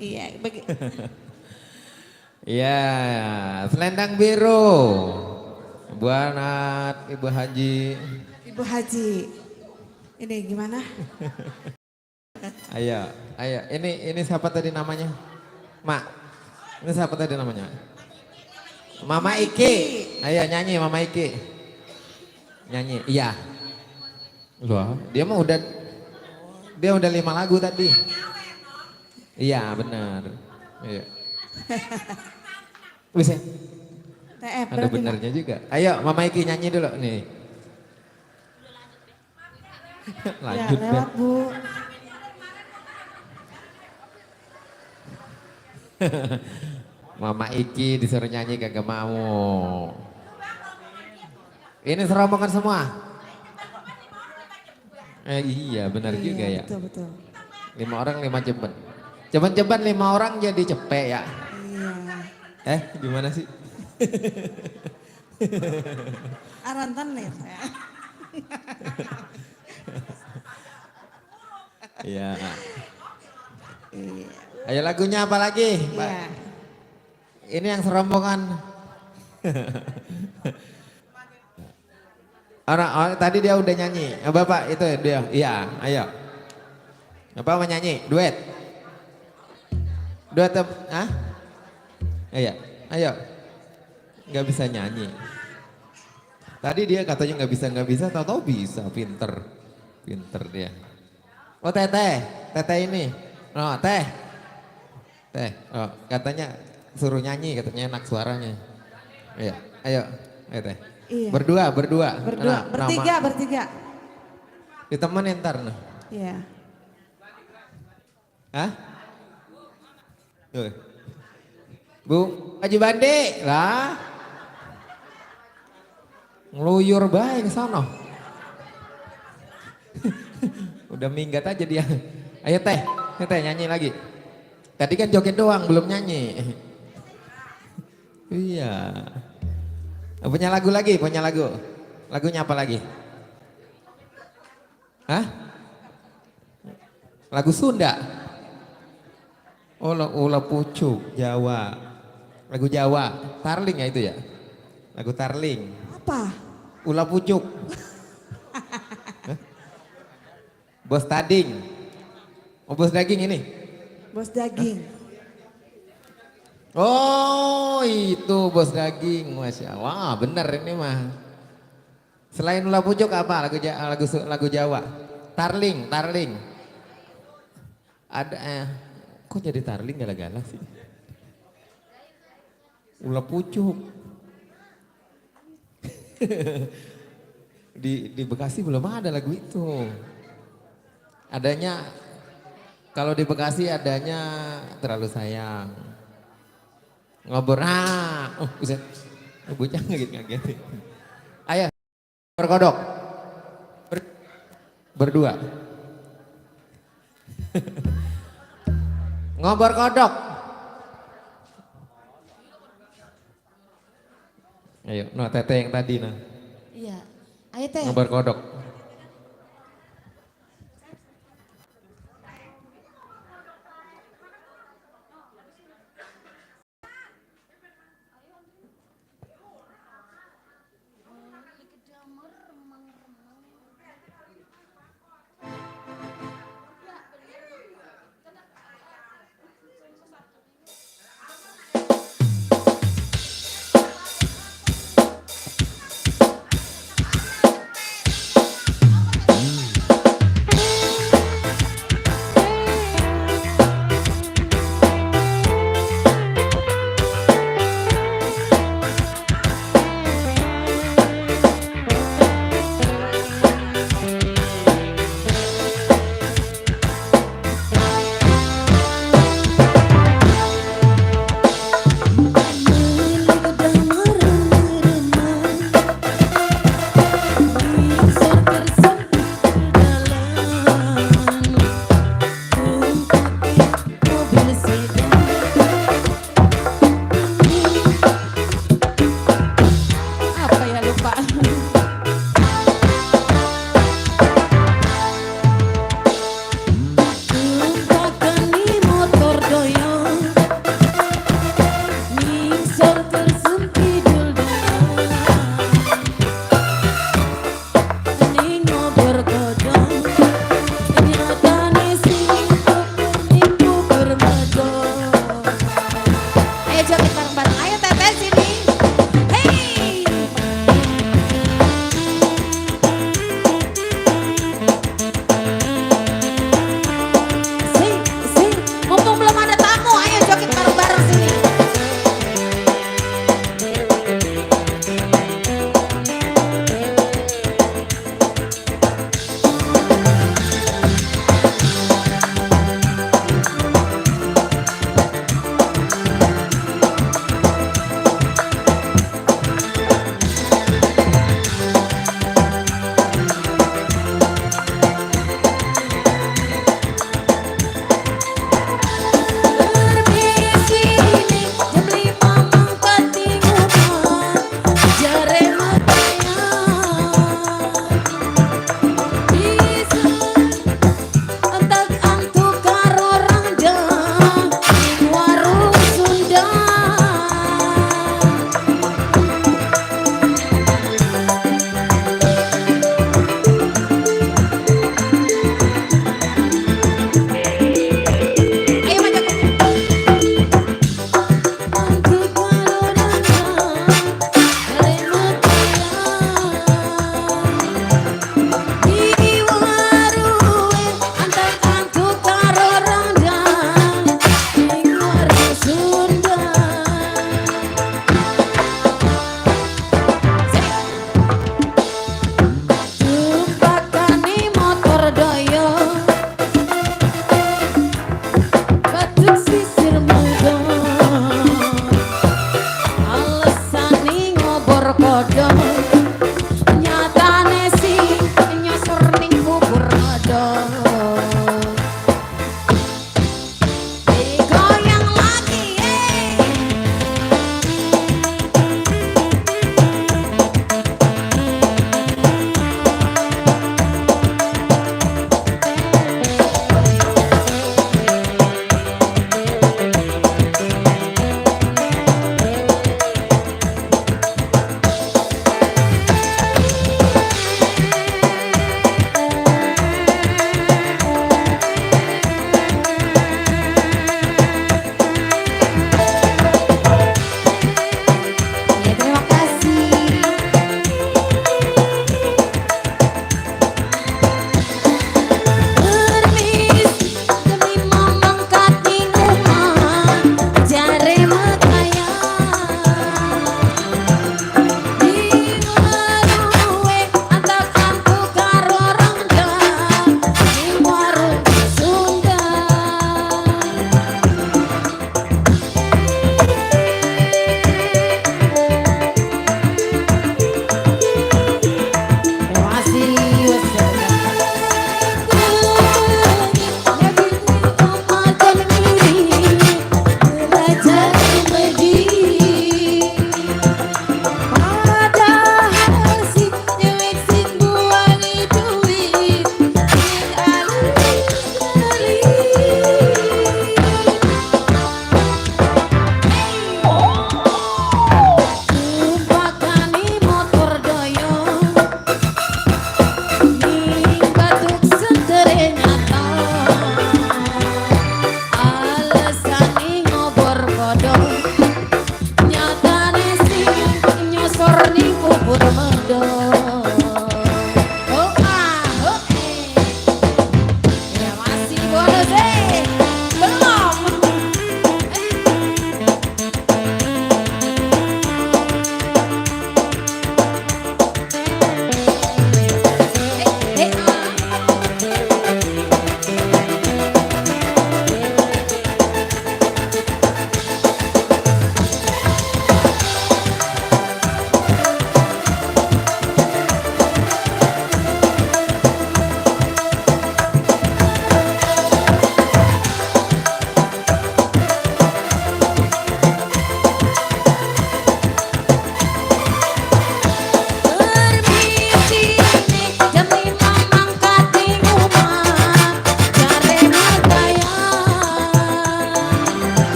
[SPEAKER 3] Iya,
[SPEAKER 1] Iya, selendang biru. Buat Ibu Haji.
[SPEAKER 3] Ibu Haji. Ini gimana?
[SPEAKER 1] Ayo, ayo. Ini siapa tadi namanya? Mak. Ini siapa tadi namanya? Mama Iki. Ayo nyanyi Mama Iki. Nyanyi. Iya. Loh, dia mah udah 5 lagu tadi. Iya, benar. Iya. Bisa.
[SPEAKER 3] TF
[SPEAKER 1] Ada
[SPEAKER 3] berarti,
[SPEAKER 1] benernya juga. Ayo Mama Iki nyanyi dulu nih.
[SPEAKER 3] Mak. Ya,
[SPEAKER 1] Lanjut deh.
[SPEAKER 3] lewat, Bu.
[SPEAKER 1] Mama Iki disuruh nyanyi kagak mau. Ini serombongan semua. Iya benar
[SPEAKER 3] Iya,
[SPEAKER 1] juga ya.
[SPEAKER 3] Betul, betul.
[SPEAKER 1] 5 orang 5 ceban. Ceban-ceban 5 orang jadi cepet ya.
[SPEAKER 3] Iya.
[SPEAKER 1] Gimana sih?
[SPEAKER 3] Arantan nih.
[SPEAKER 1] Iya.
[SPEAKER 3] Iya.
[SPEAKER 1] Ayo lagunya apa lagi?
[SPEAKER 3] Iya.
[SPEAKER 1] Ini yang serombongan. Orang tadi dia udah nyanyi. Bapak itu dia. Iya, ayo. Bapak mau nyanyi, duet. Duet ah? Iya, ayo. Nggak bisa nyanyi. Tadi dia katanya nggak bisa, tahu-tahu bisa, pinter. Pinter dia. Oh teteh ini. Oh teh. Oh, katanya suruh nyanyi, katanya enak suaranya. Iya, ayo teh.
[SPEAKER 3] Iya.
[SPEAKER 1] Berdua.
[SPEAKER 3] Berdua, bertiga.
[SPEAKER 1] Ditemenin ntar nah.
[SPEAKER 3] Iya.
[SPEAKER 1] Hah? Tuh. Bu, Haji Bandi lah. Ngeluyur baik sono. Udah minggat aja dia. Ayo teh nyanyi lagi. Tadi kan joget doang, belum nyanyi. Iya. Punya lagu lagi, punya lagu. Lagunya apa lagi? Hah? Lagu Sunda? Oh, Ula Pucuk, Jawa. Lagu Jawa, Tarling ya itu ya? Lagu Tarling.
[SPEAKER 3] Apa?
[SPEAKER 1] Ula Pucuk. Hah? Bos Tading. Oh, Bos Daging ini?
[SPEAKER 3] Bos daging.
[SPEAKER 1] Oh itu Bos Daging, Masya Allah, bener ini mah. Selain Ula Pucuk apa lagu Jawa? Tarling. Ada kok jadi Tarling gala-gala sih? Ula Pucuk. di Bekasi belum ada lagu itu. Adanya kalau di Bekasi adanya Terlalu Sayang. Ngobrol, buset, bocah ngaget. Ayo, berkodok. Berdua. Ngobrol kodok. Ayo, teteh yang tadi nah.
[SPEAKER 3] Iya. Ayo teh.
[SPEAKER 1] Ngobrol kodok.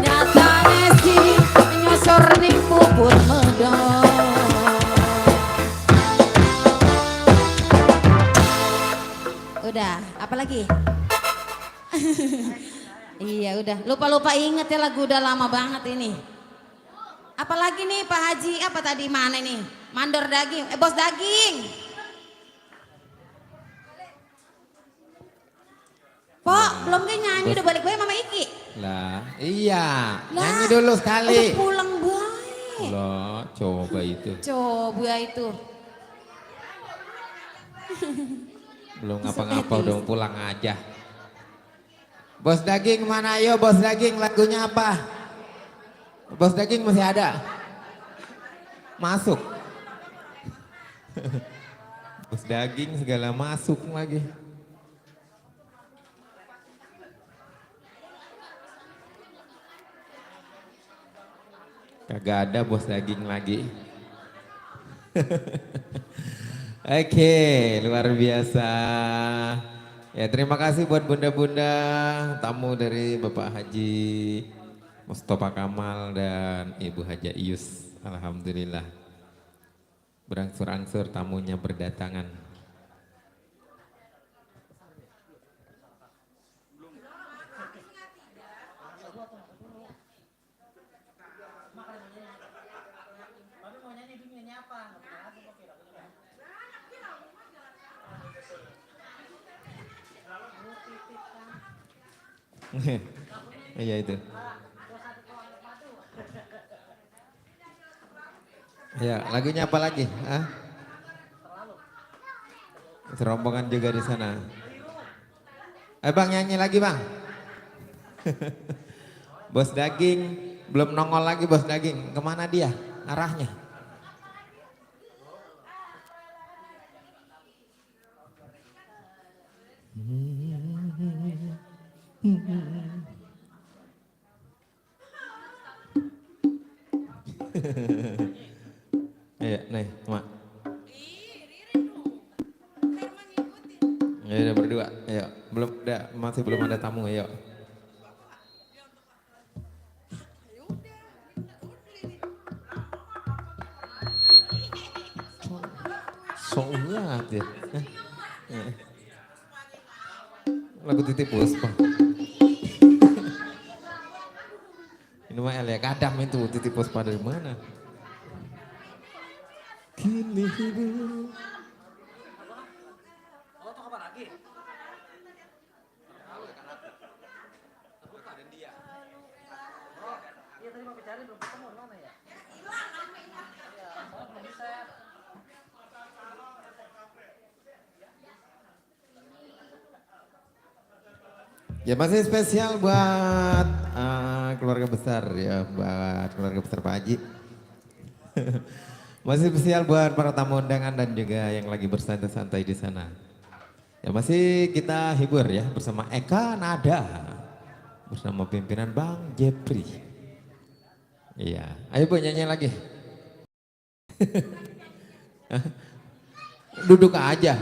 [SPEAKER 2] Nyatane si nyosor ning bubur medok. Udah, apa lagi? Iya udah, lupa-lupa inget ya lagu udah lama banget ini. Apalagi nih Pak Haji, apa tadi mana nih? Mandor daging, bos daging. Pok, belum ke nyanyi udah balik bae Mama Iki.
[SPEAKER 1] Lah, iya.
[SPEAKER 2] Lah,
[SPEAKER 1] Nyanyi dulu sekali.
[SPEAKER 2] Udah pulang bae.
[SPEAKER 1] Loh, coba itu.
[SPEAKER 2] Coba itu.
[SPEAKER 1] Belum ngapa-ngapa udah mau pulang aja. Bos daging mana, ayo bos daging, lagunya apa? Bos daging masih ada? Masuk. Bos daging segala masuk lagi. Kagak ada bos daging lagi. Oke, luar biasa. Ya, terima kasih buat bunda-bunda tamu dari Bapak Haji Mustafa Kamal dan Ibu Haja Ius. Alhamdulillah. Berangsur-angsur tamunya berdatangan. Iya itu. Ya, lagunya apa lagi? Ah? Serombongan juga di sana. Bang nyanyi lagi bang. Bos daging belum nongol lagi bos daging. Kemana dia arahnya? Ayo, nih, Mak. Ya udah berdua, ayo. Masih belum ada tamu, ayo. Soalnya ya. Lagu Titip Puspa. Ini mah Elia Kadam itu Titip Puspa dari mana? Kini hidup. Ya masih spesial buat keluarga besar ya, buat keluarga besar Pak Haji. Masih spesial buat para tamu undangan dan juga yang lagi bersantai-santai di sana. Ya masih kita hibur ya bersama Eka Nada, bersama pimpinan Bang Jepri. Iya, ayo Bu nyanyi lagi. Duduk aja.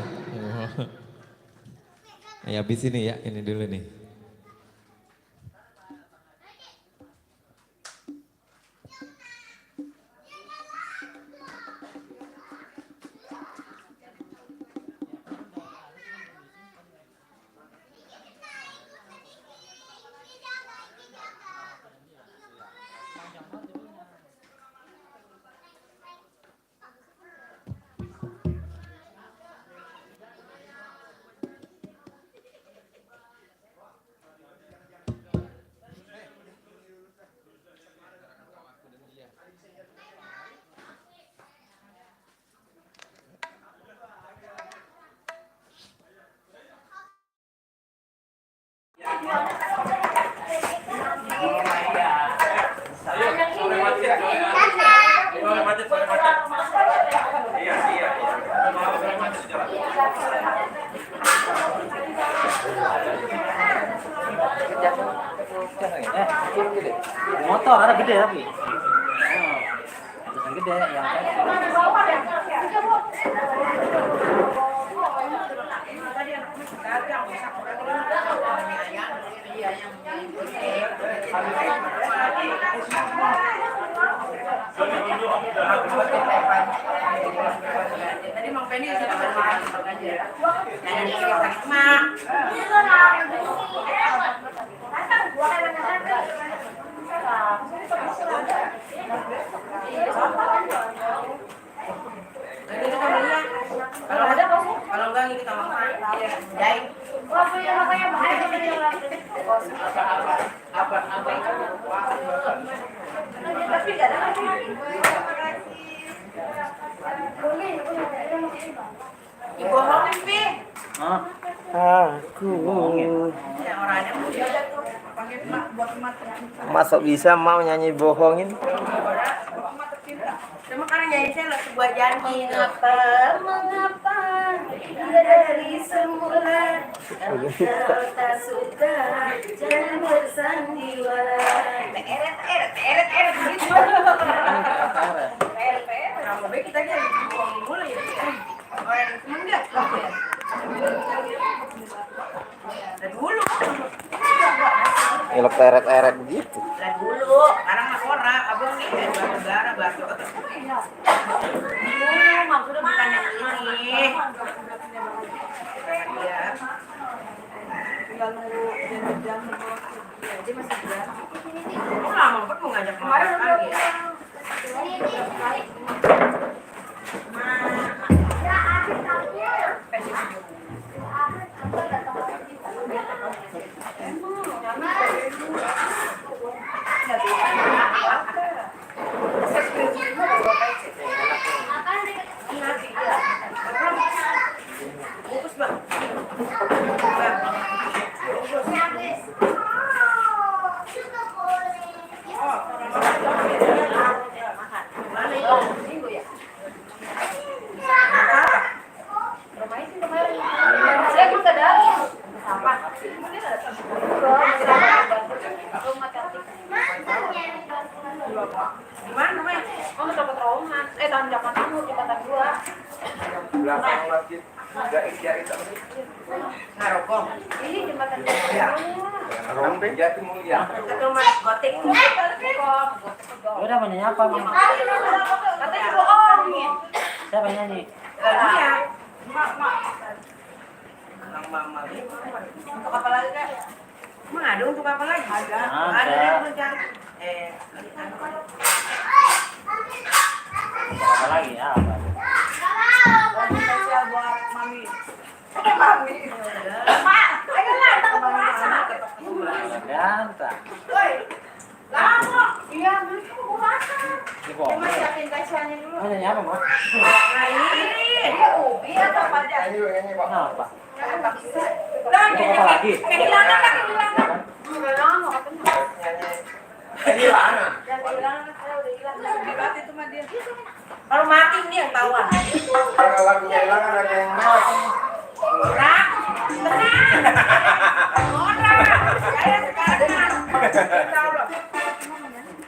[SPEAKER 1] Ayo habis ini ya, ini dulu nih.
[SPEAKER 4] Motor ada gede tapi. Yang gede yang
[SPEAKER 3] Tadi Mang Penny sudah bermain aja. Nah, ini sakit mak. Ini kita belinya. Kalau ada kalau enggak ini kita makan. Jahit. Apa? Tapi enggak ada. Dibohongin, Pi.
[SPEAKER 4] Hah?
[SPEAKER 5] Aku
[SPEAKER 3] Ya orangnya muda tuh. Pakai mak buat mak tercinta.
[SPEAKER 5] masuk bisa mau nyanyi bohongin.
[SPEAKER 3] Cuma karena nyanyi saya sebuah janji. Mengapa dari semula kau tak suka jangan bersandiwara. Eret gitu. Kamu baik kita aja ngomongin mulu ya. Orang temen enggak? Dari dulu.
[SPEAKER 5] Elok eret-eret begitu.
[SPEAKER 3] Dari dulu. Sekarang mah orang abang nih dari batu negara batu. Maksudnya bukan yang ini. Iya. Tinggal nunggu jam aja masih jam. Lama banget mau ngajak makan lagi ya. Bungkus bang. Mana itu? Minggu ya? Saya buka dari apa? Gimana, Mas? Oh, dapat trauma. Tahun Jakarta Timur, Jakarta 2.
[SPEAKER 5] Belakang masjid enggak ikhtiar itu.
[SPEAKER 3] Narokong. Ini jembatan
[SPEAKER 5] Orang Jati Mulia.
[SPEAKER 3] rumah gotik.
[SPEAKER 4] Udah mau nyanyi apa, Mama?
[SPEAKER 3] Katanya bohong.
[SPEAKER 4] Siapa yang nyanyi?
[SPEAKER 3] Iya. Mak. Mama. Untuk apa lagi, Kak? Emang ada untuk apa lagi? Ada. Ada yang mencari.
[SPEAKER 4] Apa lagi ya? Apa?
[SPEAKER 3] Spesial buat Mami. Mami. Pak, ayo lah, kita ke pasar.
[SPEAKER 4] Ganteng.
[SPEAKER 3] Woi. Lama. Iya, beli ke pasar.
[SPEAKER 4] Ini bohong.
[SPEAKER 3] Cuma siapin kasihannya dulu.
[SPEAKER 4] Mau nyanyi apa, Ma?
[SPEAKER 3] Nah, ini ubi atau apa aja?
[SPEAKER 4] Kenapa?
[SPEAKER 3] Nah,
[SPEAKER 4] Untuk apa lagi?
[SPEAKER 3] kehilangan. Kehilangan mau ketemu.
[SPEAKER 5] Kehilangan.
[SPEAKER 3] Yang kehilangan saya udah hilang. Mati itu mah dia. Kalau mati dia yang tahu.
[SPEAKER 5] Kalau lagu kehilangan ada yang mau.
[SPEAKER 3] Orang. Tenang. Orang. Saya sekarang tahu loh.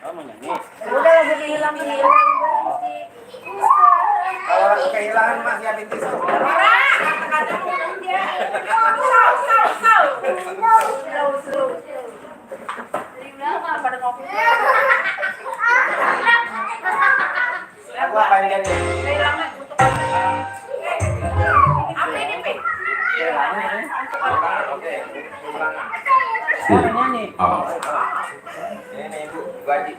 [SPEAKER 4] Oh, mau nyanyi?
[SPEAKER 3] Udah lagi hilang.
[SPEAKER 5] Kalau lagu kehilangan masih ada tisu.
[SPEAKER 3] Orang. Kata-kata dia. Slow. Pada ngopi.
[SPEAKER 5] Lagu apa yang jadi?
[SPEAKER 3] Kehilangan untuk apa ini, Pe?
[SPEAKER 4] Kehilangan, ya?
[SPEAKER 5] Oke. Kehilangan.
[SPEAKER 4] Siapa yang nyanyi?
[SPEAKER 5] Ini Ibu Gaji.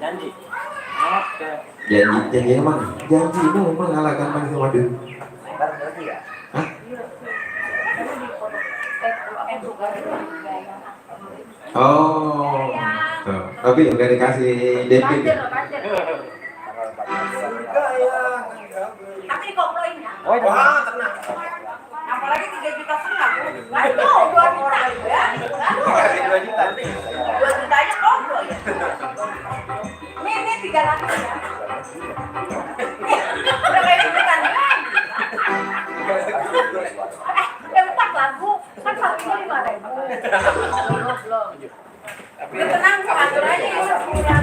[SPEAKER 4] Janji. Oke.
[SPEAKER 1] Janji emang mengalahkan manusia waduh. Hah? Oh, tuh. Tapi udah dikasih DP.
[SPEAKER 3] Tapi dikomploin ya.
[SPEAKER 4] Oh,
[SPEAKER 5] Wah, tenang.
[SPEAKER 3] Apalagi 3,5 juta. Waduh, 2 juta ya.
[SPEAKER 5] Kasih 2 juta.
[SPEAKER 3] 2 juta aja komplo ya. Ini 300 ya. Udah kayak deg-degan lagi. Bentar lagu. Kan satunya 5.000. Belum. Udah tenang, atur aja ya.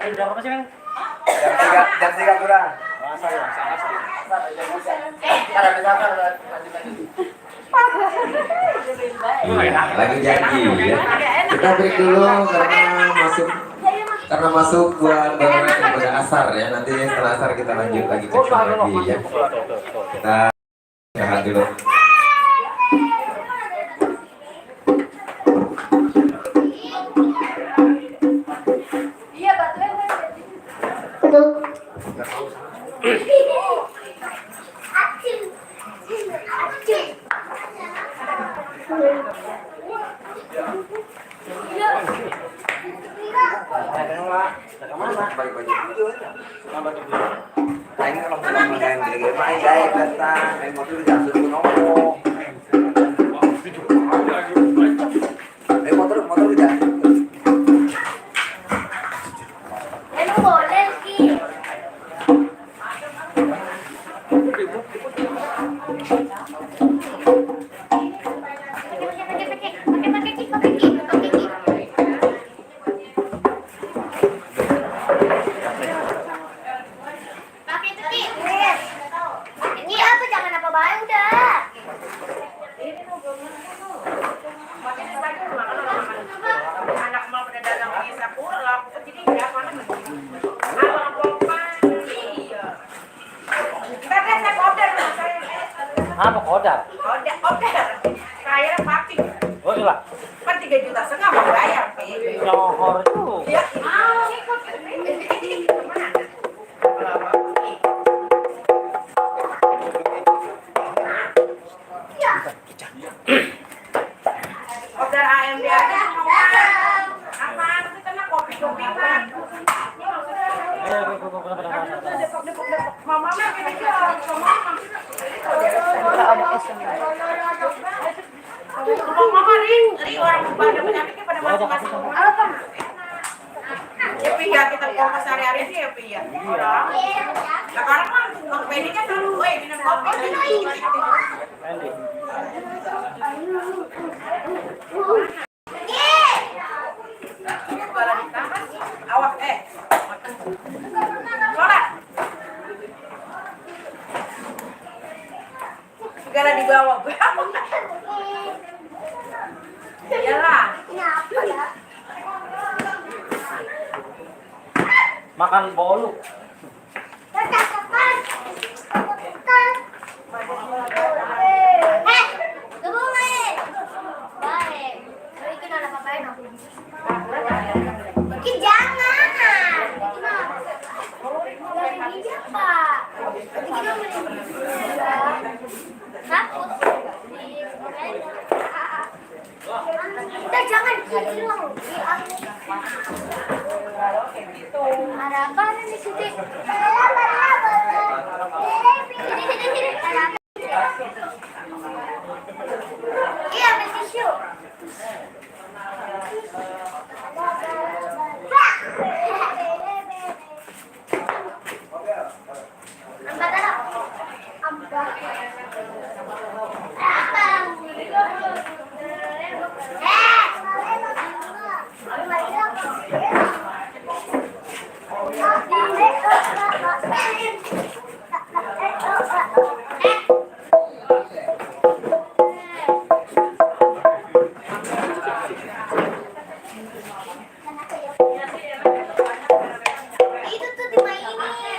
[SPEAKER 4] Jam berapa sih, Bang?
[SPEAKER 5] Jam 3 kurang.
[SPEAKER 4] Masa ya, asal.
[SPEAKER 1] Lagi janji ya. Kita break dulu karena masuk buat pada asar ya. Nanti setelah asar kita lanjut lagi cek lagi ya. Kita istirahat dulu.
[SPEAKER 3] Iya, batunya
[SPEAKER 5] Anh kalau mau main gede-gede main gaya datang, main motor jangan suruh ngomong. Motor jangan.
[SPEAKER 3] Emang boleh Ki. Pakai itu Ki. Ini apa jangan apa baik udah.
[SPEAKER 6] Anak mau pada dalam bisa pulang, jadi nggak mana abang popan, iya. Tapi saya order,
[SPEAKER 4] Apa kodar?
[SPEAKER 6] order, saya papi,
[SPEAKER 4] Oh iya.
[SPEAKER 6] kan 3,5 juta mau bayar, pi.
[SPEAKER 4] Nyohor tuh.
[SPEAKER 6] Ya, mau ikut, mana? Mama mah gini aja. Mama ring orang pada penyakitnya pada masing-masing rumah. Ya Pi ya kita ngomong sehari-hari sih ya Pi ya. Sekarang mah Bang Benny kan dulu, minum kopi. Kepala ditahan, awas Lola. Segala dibawa. Iyalah.
[SPEAKER 4] Makan bolu.
[SPEAKER 7] Kita jangan hilang. Ada apa nih Siti? Iya, ambil tisu. Itu tuh dimainin.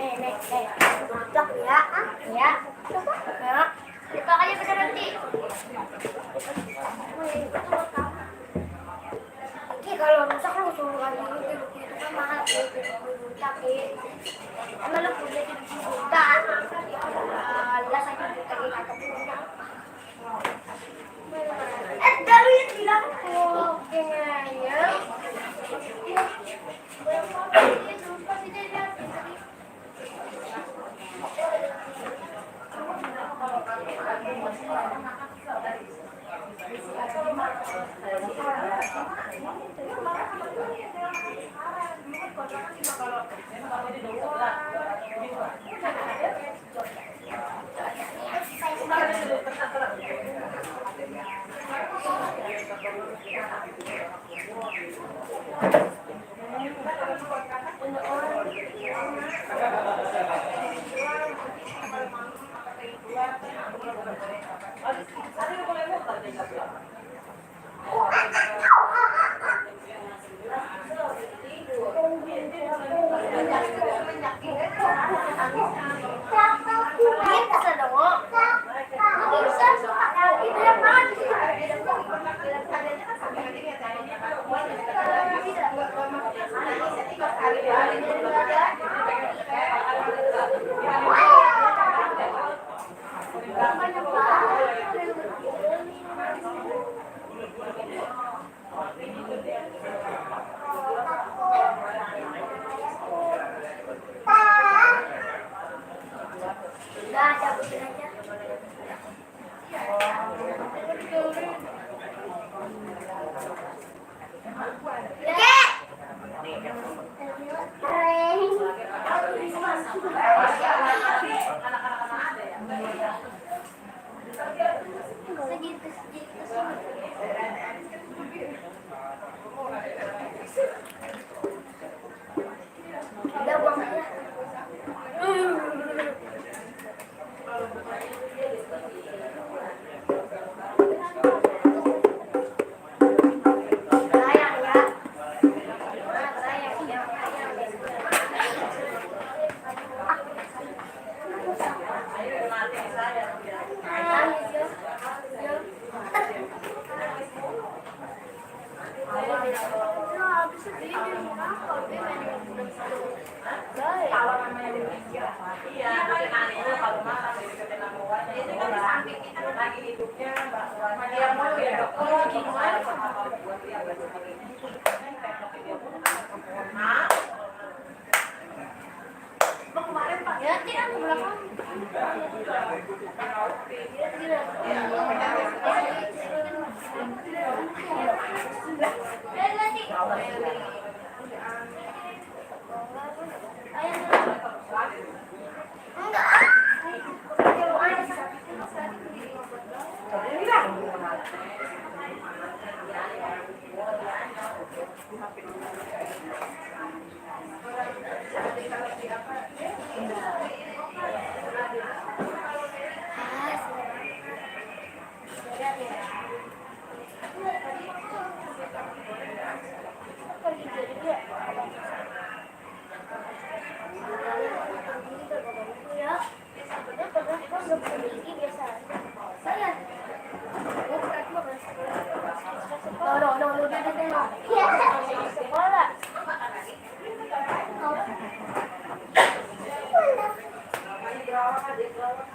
[SPEAKER 7] Nenek. Rusak ya. Ya. Coba. Ya. Kita aja bener nanti. Oke, kalau rusak lu suruh lagi itu kan mahal rusak emang lu punya 7 juta. Lah 1 juta kata punya. Dari bilang oke ya. Udah, cabutin aja. Udah buang aja. Sayang ya. Sayang ya. Ya, tidak ke belakang.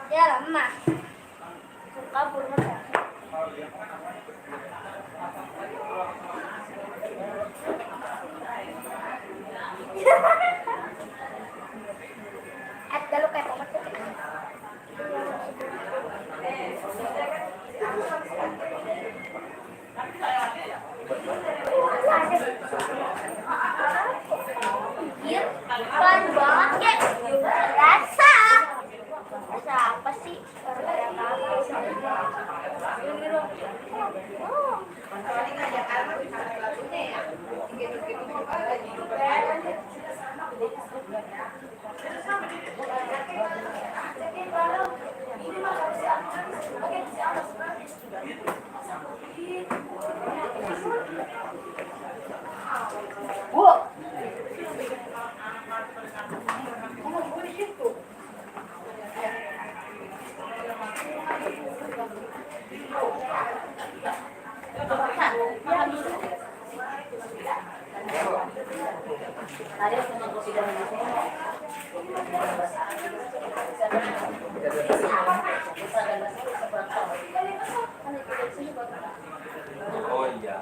[SPEAKER 7] Ya lama. Kabur masa. Kalau kayak apa tuh? Iya, pelan banget ya. Rasa apa sih?
[SPEAKER 4] Oh iya.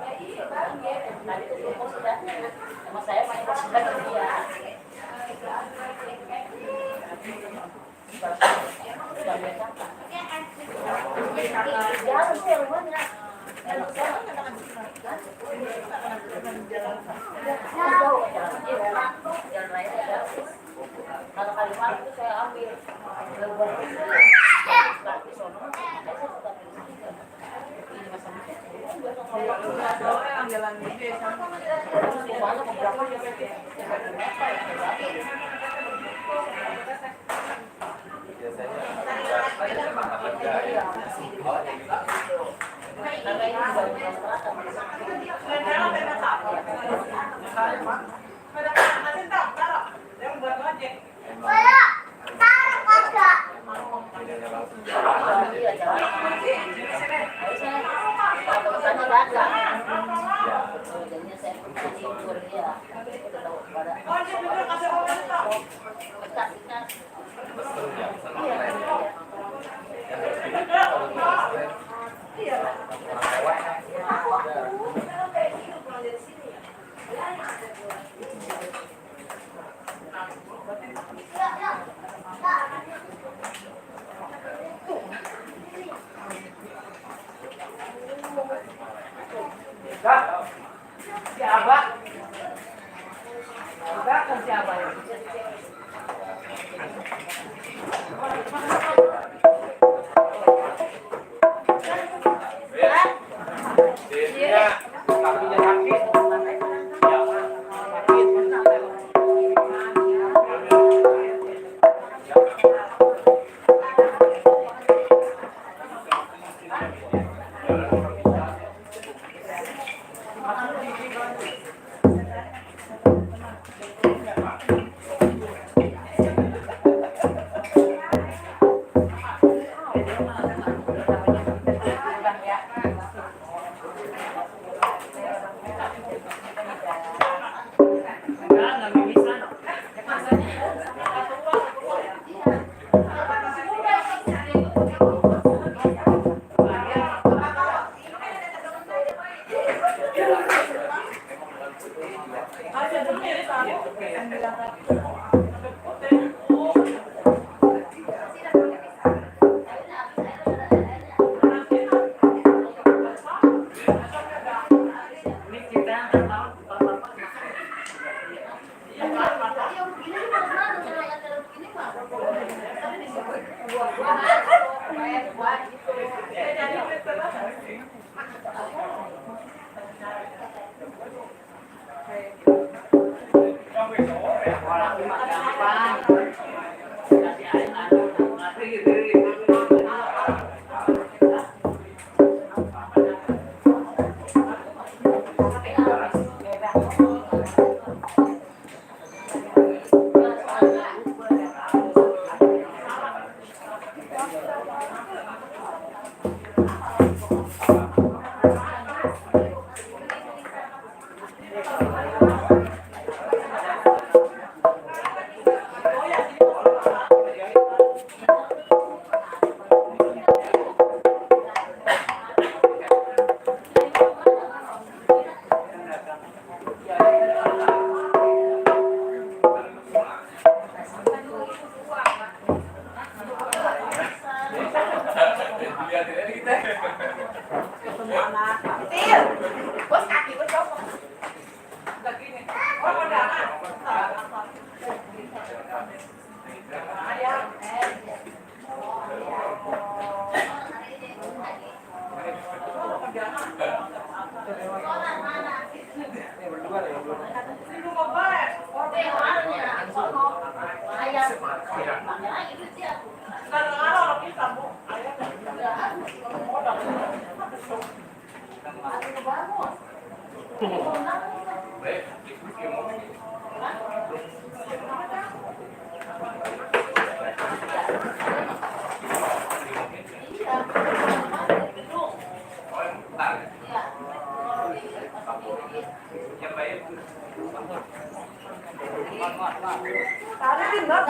[SPEAKER 6] Tadi tinggal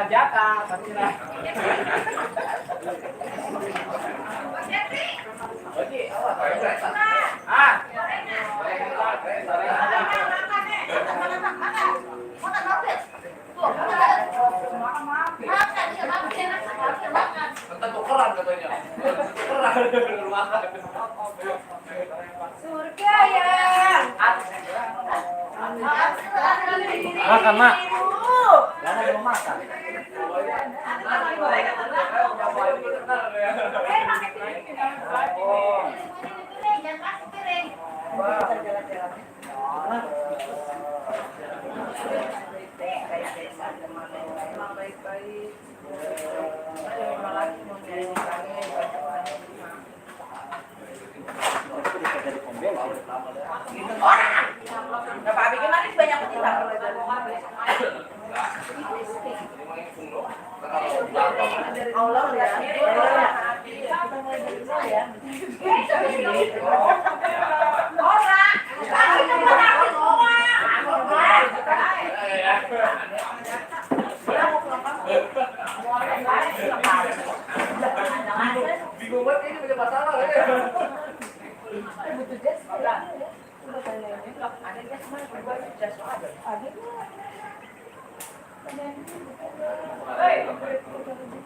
[SPEAKER 4] jatah, tapi lah. Ah. Tentu keran katanya.
[SPEAKER 6] Surga ya.
[SPEAKER 4] Makan, Mak. Jangan belum makan.
[SPEAKER 6] Bapak bikin manis banyak petikan. Allah ya.
[SPEAKER 5] Bingung banget ini punya masalah ya.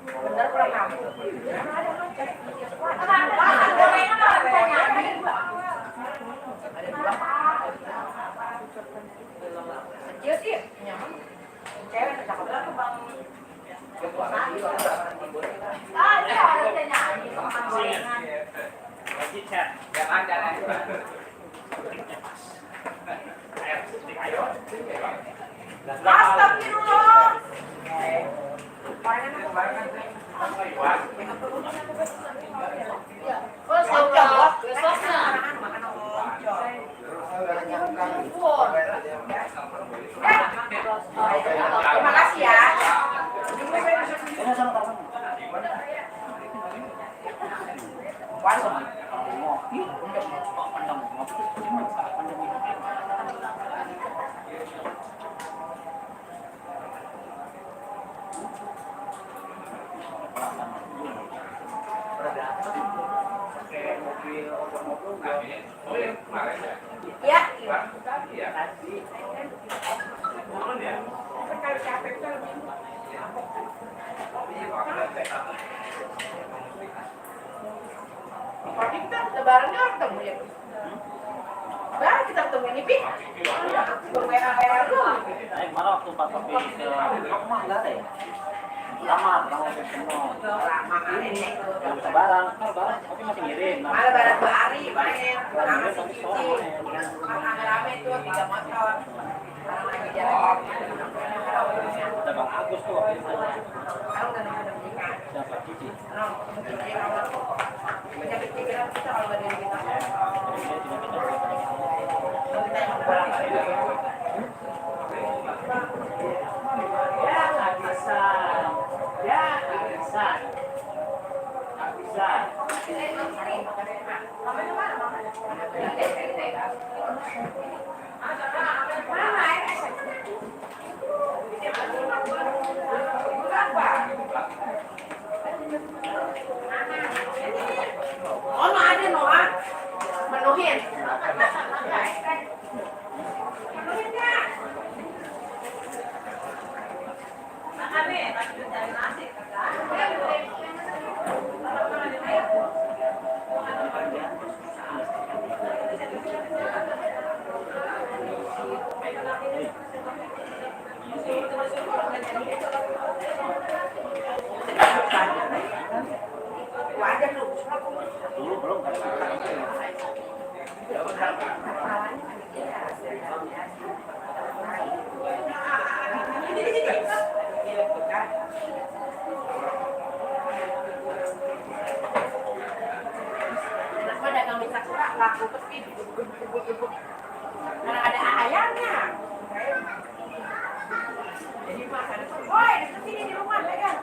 [SPEAKER 6] Bener kurang kamu. Kecil sih, nyaman. Cewek cakep banget bang.
[SPEAKER 4] Lagi chat. Yang ada nih.
[SPEAKER 6] Astagfirullah. Terima kasih ya. Ya. Tapi kita lebaran kan ketemu ya. Baru kita ketemu ini, Pi. Bermerah-merah dulu.
[SPEAKER 4] Mana waktu Pak Topi ke rumah nggak ada ya? Lama, kamu ketemu.
[SPEAKER 6] Lama kali ini.
[SPEAKER 4] Lebaran, tapi masih ngirim.
[SPEAKER 6] Malah lebaran 2 hari, main. Sama si Cici. Rame-rame tuh, 3 motor. Sekarang lagi jalan.
[SPEAKER 4] Ada Bang Agus tuh waktu itu.
[SPEAKER 6] Sekarang udah menikah.
[SPEAKER 4] Siapa Cici?
[SPEAKER 6] Banyak pikiran kita kalau nggak dari kita.
[SPEAKER 4] Ya nggak bisa, ya nggak bisa, nggak bisa.
[SPEAKER 6] Oh, no ada Noah. Menuhin. Menuhin nggak? Wajar lu.
[SPEAKER 4] Dulu belum kan?
[SPEAKER 6] Kenapa dagang mie sakura laku peti gebuk-gebuk. Karena ada ayamnya. Jadi makan. Woi, di sini di rumah dagang.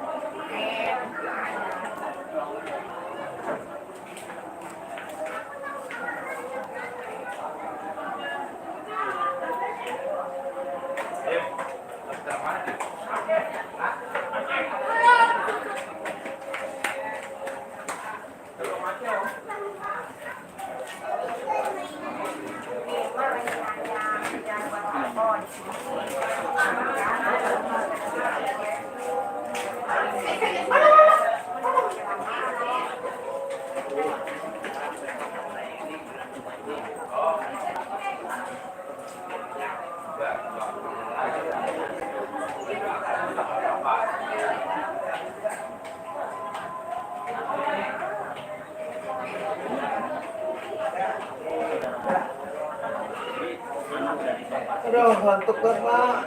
[SPEAKER 5] Aduh, ngantuk banget, Pak.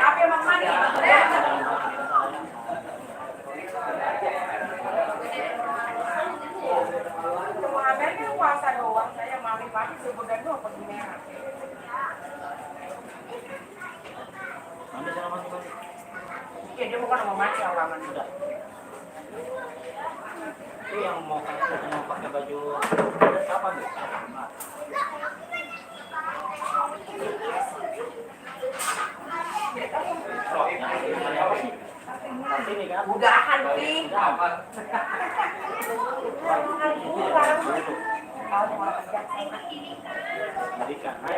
[SPEAKER 6] Apa yang mama nih? Kemarin puasa doang, saya mami-mami sebenarnya apa gimana?
[SPEAKER 4] Anda sama mati.
[SPEAKER 6] Iya, dia bukan mau mati alaman
[SPEAKER 4] Sudah. Itu yang mau pakai baju apa tuh? Ini kan
[SPEAKER 6] mudahan nih.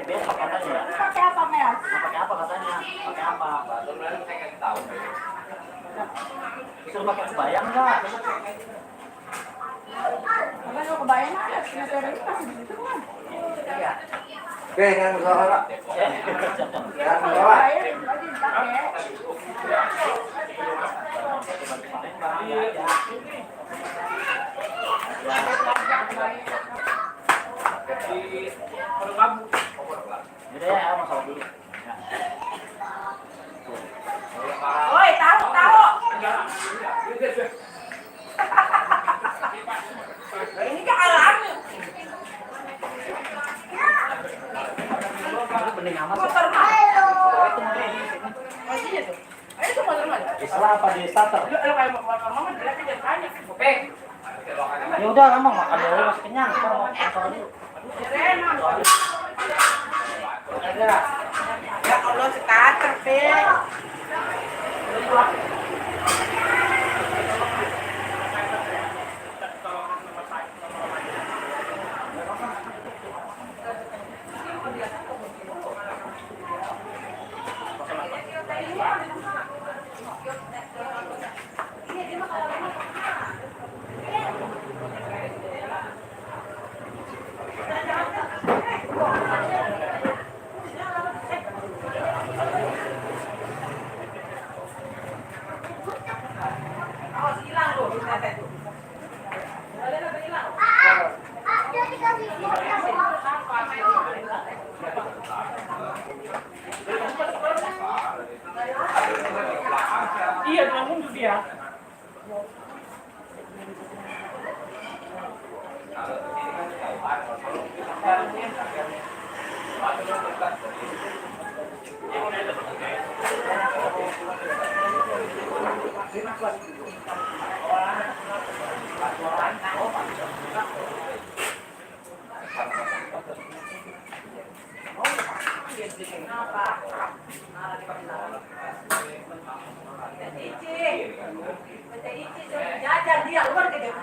[SPEAKER 4] besok katanya.
[SPEAKER 6] Pakai apa, Mel?
[SPEAKER 4] Pakai apa katanya? Pakai apa? Suruh pakai kebaya enggak?
[SPEAKER 6] Enggak mau kebayang ada sinetron ini masih di situ kan? Iya.
[SPEAKER 5] Oke, jangan salah, Pak. Jangan
[SPEAKER 6] Kalau
[SPEAKER 5] salah.
[SPEAKER 6] kebayang lagi dipakai.
[SPEAKER 4] Jadi ya, masalah dulu.
[SPEAKER 6] Woi, tahu. Nah, ini kan alami.
[SPEAKER 4] Bening amat.
[SPEAKER 6] Motor mana? Masih itu. Itu motor mana?
[SPEAKER 4] Islah apa di starter?
[SPEAKER 6] Kalau kayak motor mama jelek aja tanya. Oke.
[SPEAKER 4] Ya udah, kamu makan dulu masih kenyang. Kalau mau makan dulu.
[SPEAKER 6] Ya Allah, starter, Pek. Iya, langsung tuh dia. Kenapa? Jajan dia luar ke dia.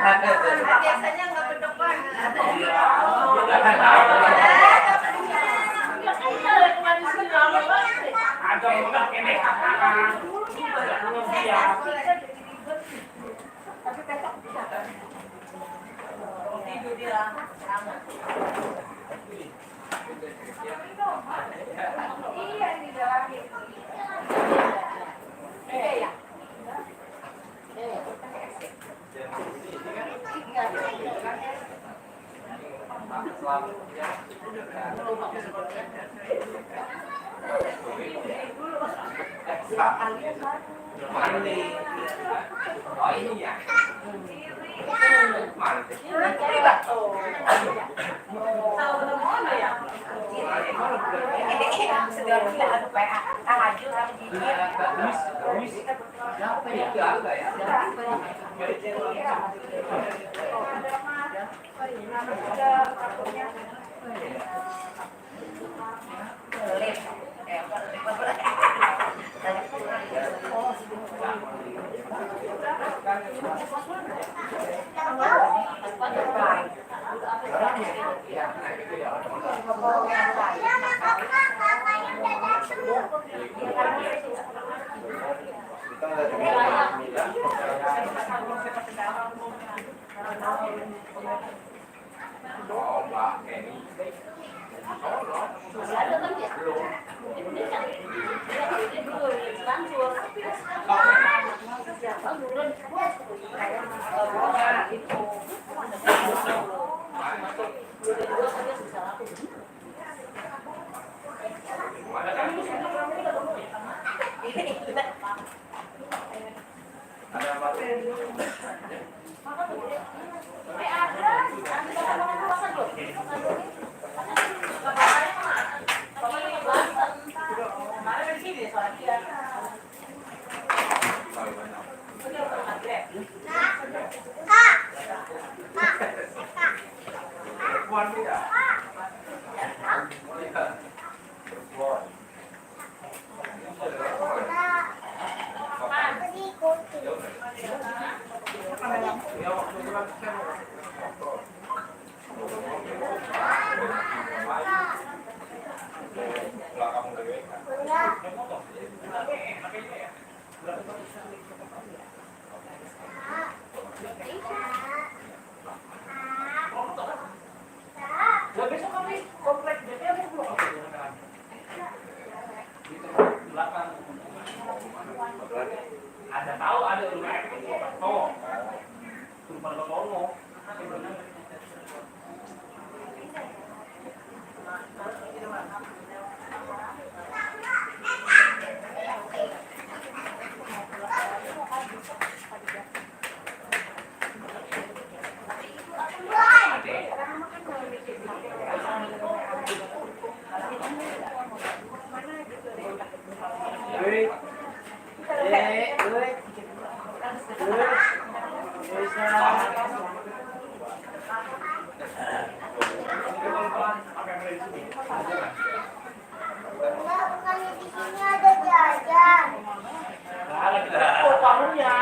[SPEAKER 3] Biasanya nggak ke depan. Tidur dia.
[SPEAKER 6] Iya, di dalam itu. Iya.
[SPEAKER 5] Oh ini ya.
[SPEAKER 4] Ada tahu ada rumah oh rumah Lokono.
[SPEAKER 7] Bukannya di sini ada jajan.
[SPEAKER 4] Oh, parunya.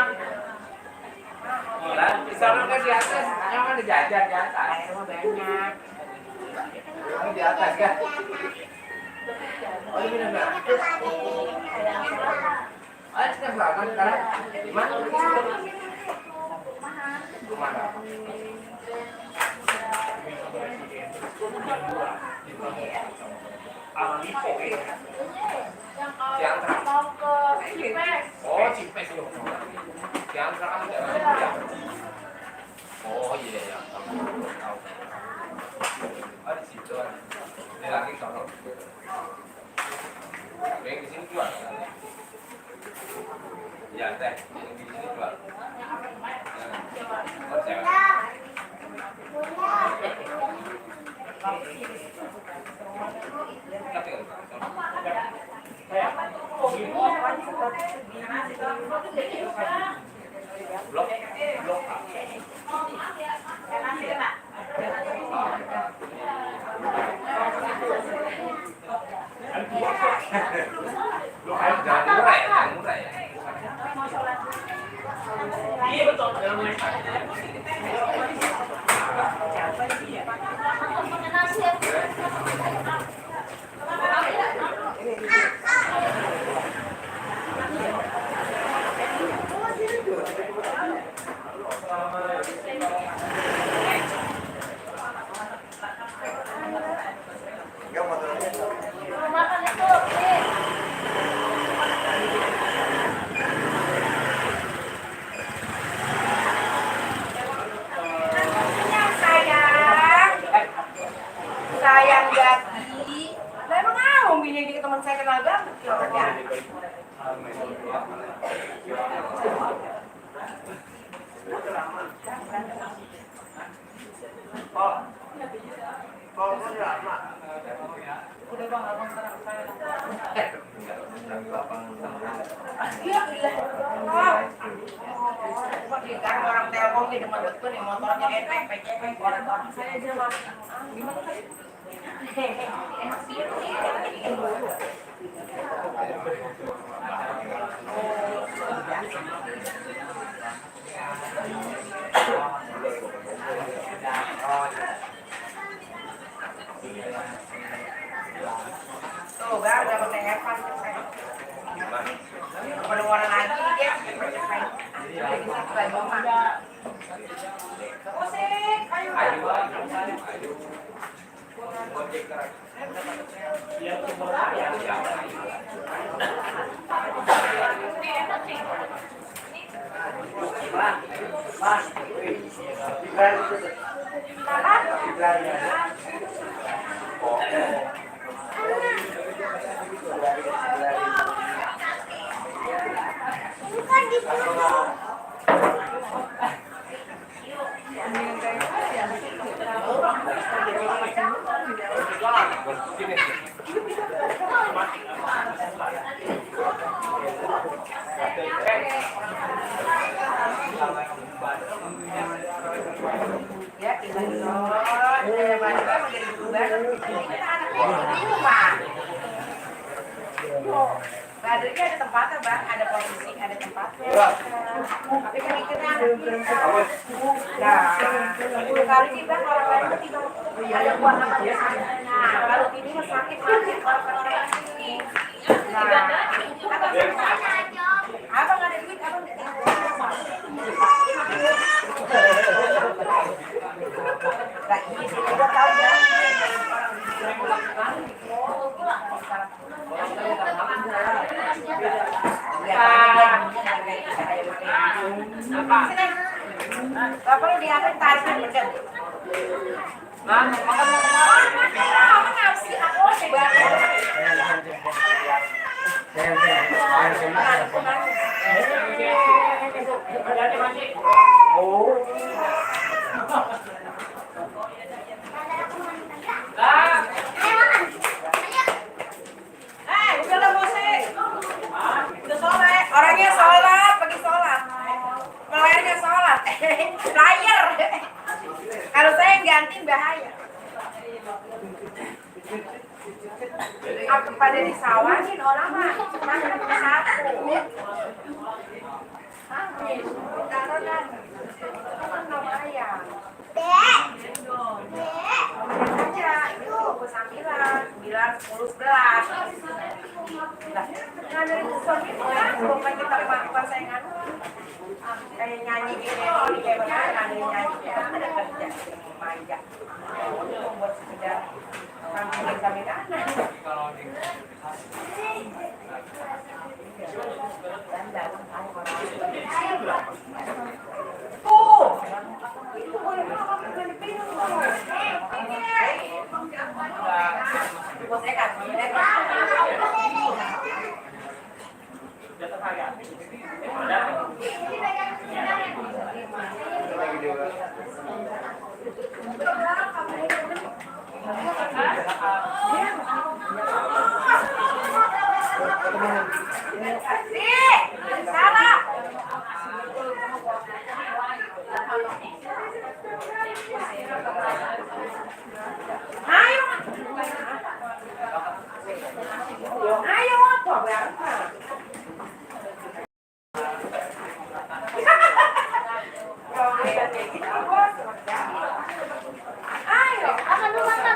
[SPEAKER 4] Lah, di sana kan di atas, yang ada jajan di atas. Banyak. Di atas kan? Oh, ini benar. Ayo kita berangkat sekarang. Di mana? Mana? Yang
[SPEAKER 6] mau ke Cipes.
[SPEAKER 4] oh, Cipes loh. Yang sekarang ada. Oh iya ya. Tahu. Oh di situ. Ini lagi kalau. Yang di sini jual. Ya teh, yang di sini jual. Oh cewek. Blok, blok. Jangan murah ya, jangan murah ya. Iya betul.
[SPEAKER 5] Enggak motornya.
[SPEAKER 6] Ini teman saya kenal banget. Ya. Sekarang orang telepon di depan depan nih motornya enteng, pecek, orang saya aja mas. Gimana tadi? Enak sih. Tuh, baru dapat telepon. Pengeluaran lagi dia.
[SPEAKER 7] Bukan gitu.
[SPEAKER 6] Badernya ada tempatnya, Bang. Ada posisi, ada tempatnya. Tapi kan ikannya ada nah, 10 kali sih, Bang, orang lain ada buat apa dia. Nah, kalau ini mah sakit orang ini. Nah, abang ada duit, abang nah, ini sih, gua tahu ya. Apa lu diambil tarik bener? Makan nasi aku sih udahlah Bose. Udah sore. Orangnya sholat, pergi sholat. Pelayarnya sholat. Pelayar. Kalau saya yang ganti bahaya. Apa pada disawahin orang mah cuma satu. Taruhan. Lumayan. Aja itu 9, 10, 11. Nah dari suami itu kan bukan kita melakukan saingan kayak nyanyi gini, kayak bagaimana nyanyi ya ada kerja manja membuat sekedar kami kami kanan itu boleh makan dipinum saya kan ayo apa berapa? Ayo,
[SPEAKER 7] Akan lu makan.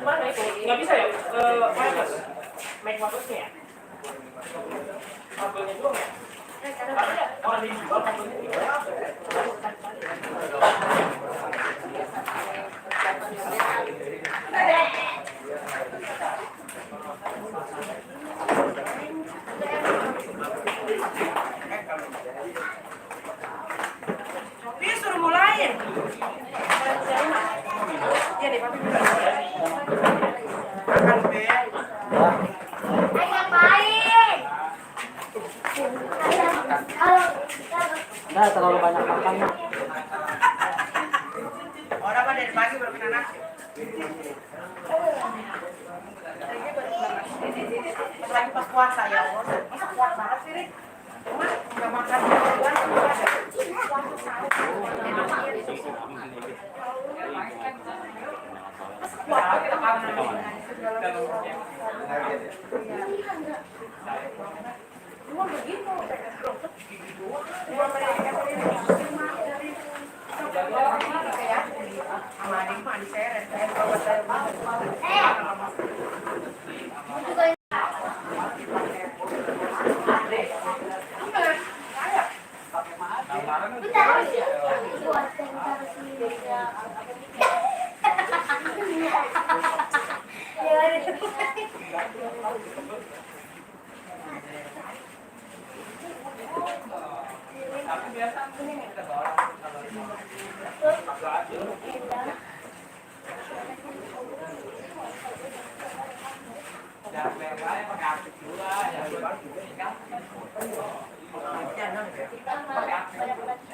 [SPEAKER 6] Kemana itu? Nggak bisa ya? Minus. Make motornya ya? Kabelnya doang ya? Kabelnya orang dijual kabelnya dijual. Dia suruh mulain. Iya deh, papi. Makan, Bel.
[SPEAKER 7] Ayo ngapain?
[SPEAKER 8] Nggak terlalu banyak makan.
[SPEAKER 6] Orang kan dari pagi baru kena nasi. Lagi pas puasa ya Allah. Masa kuat banget sih, Rik? Cuma nggak makan duluan, kuat banget kita kangen. Cuma begitu. Cuma mereka sama adik mah diseret.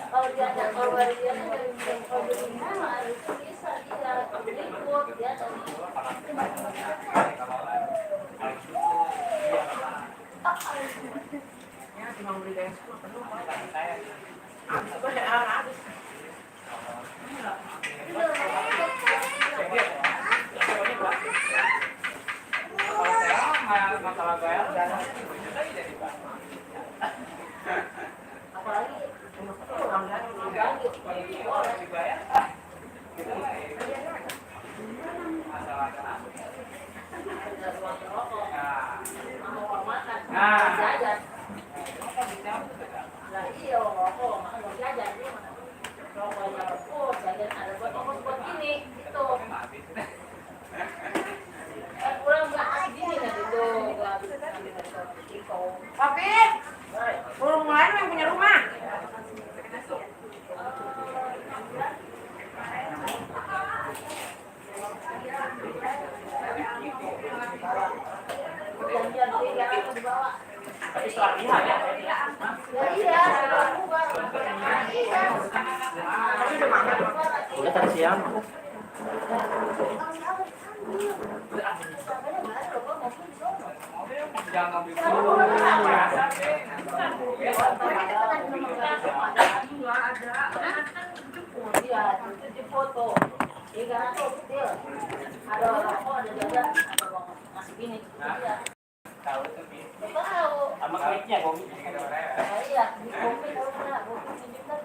[SPEAKER 7] Kalau dia ada kalau dia dari harus bisa dia ikut dia
[SPEAKER 6] Ya, cuma beli gaya semua penuh.
[SPEAKER 4] Masalah bayar
[SPEAKER 7] apalagi
[SPEAKER 6] Papi, belum mulai yang punya rumah. Tapi setelah lihat ya.
[SPEAKER 7] iya
[SPEAKER 6] Tapi udah makan.
[SPEAKER 8] Udah tadi siang.
[SPEAKER 4] jangan ambil
[SPEAKER 7] iya itu di foto karena tuh dia ada rokok ada jajan ada uang masih gini iya
[SPEAKER 4] tahu tuh
[SPEAKER 7] tahu
[SPEAKER 8] Sama kliknya, Bobby.
[SPEAKER 7] iya di kopi kalau nggak kopi minjem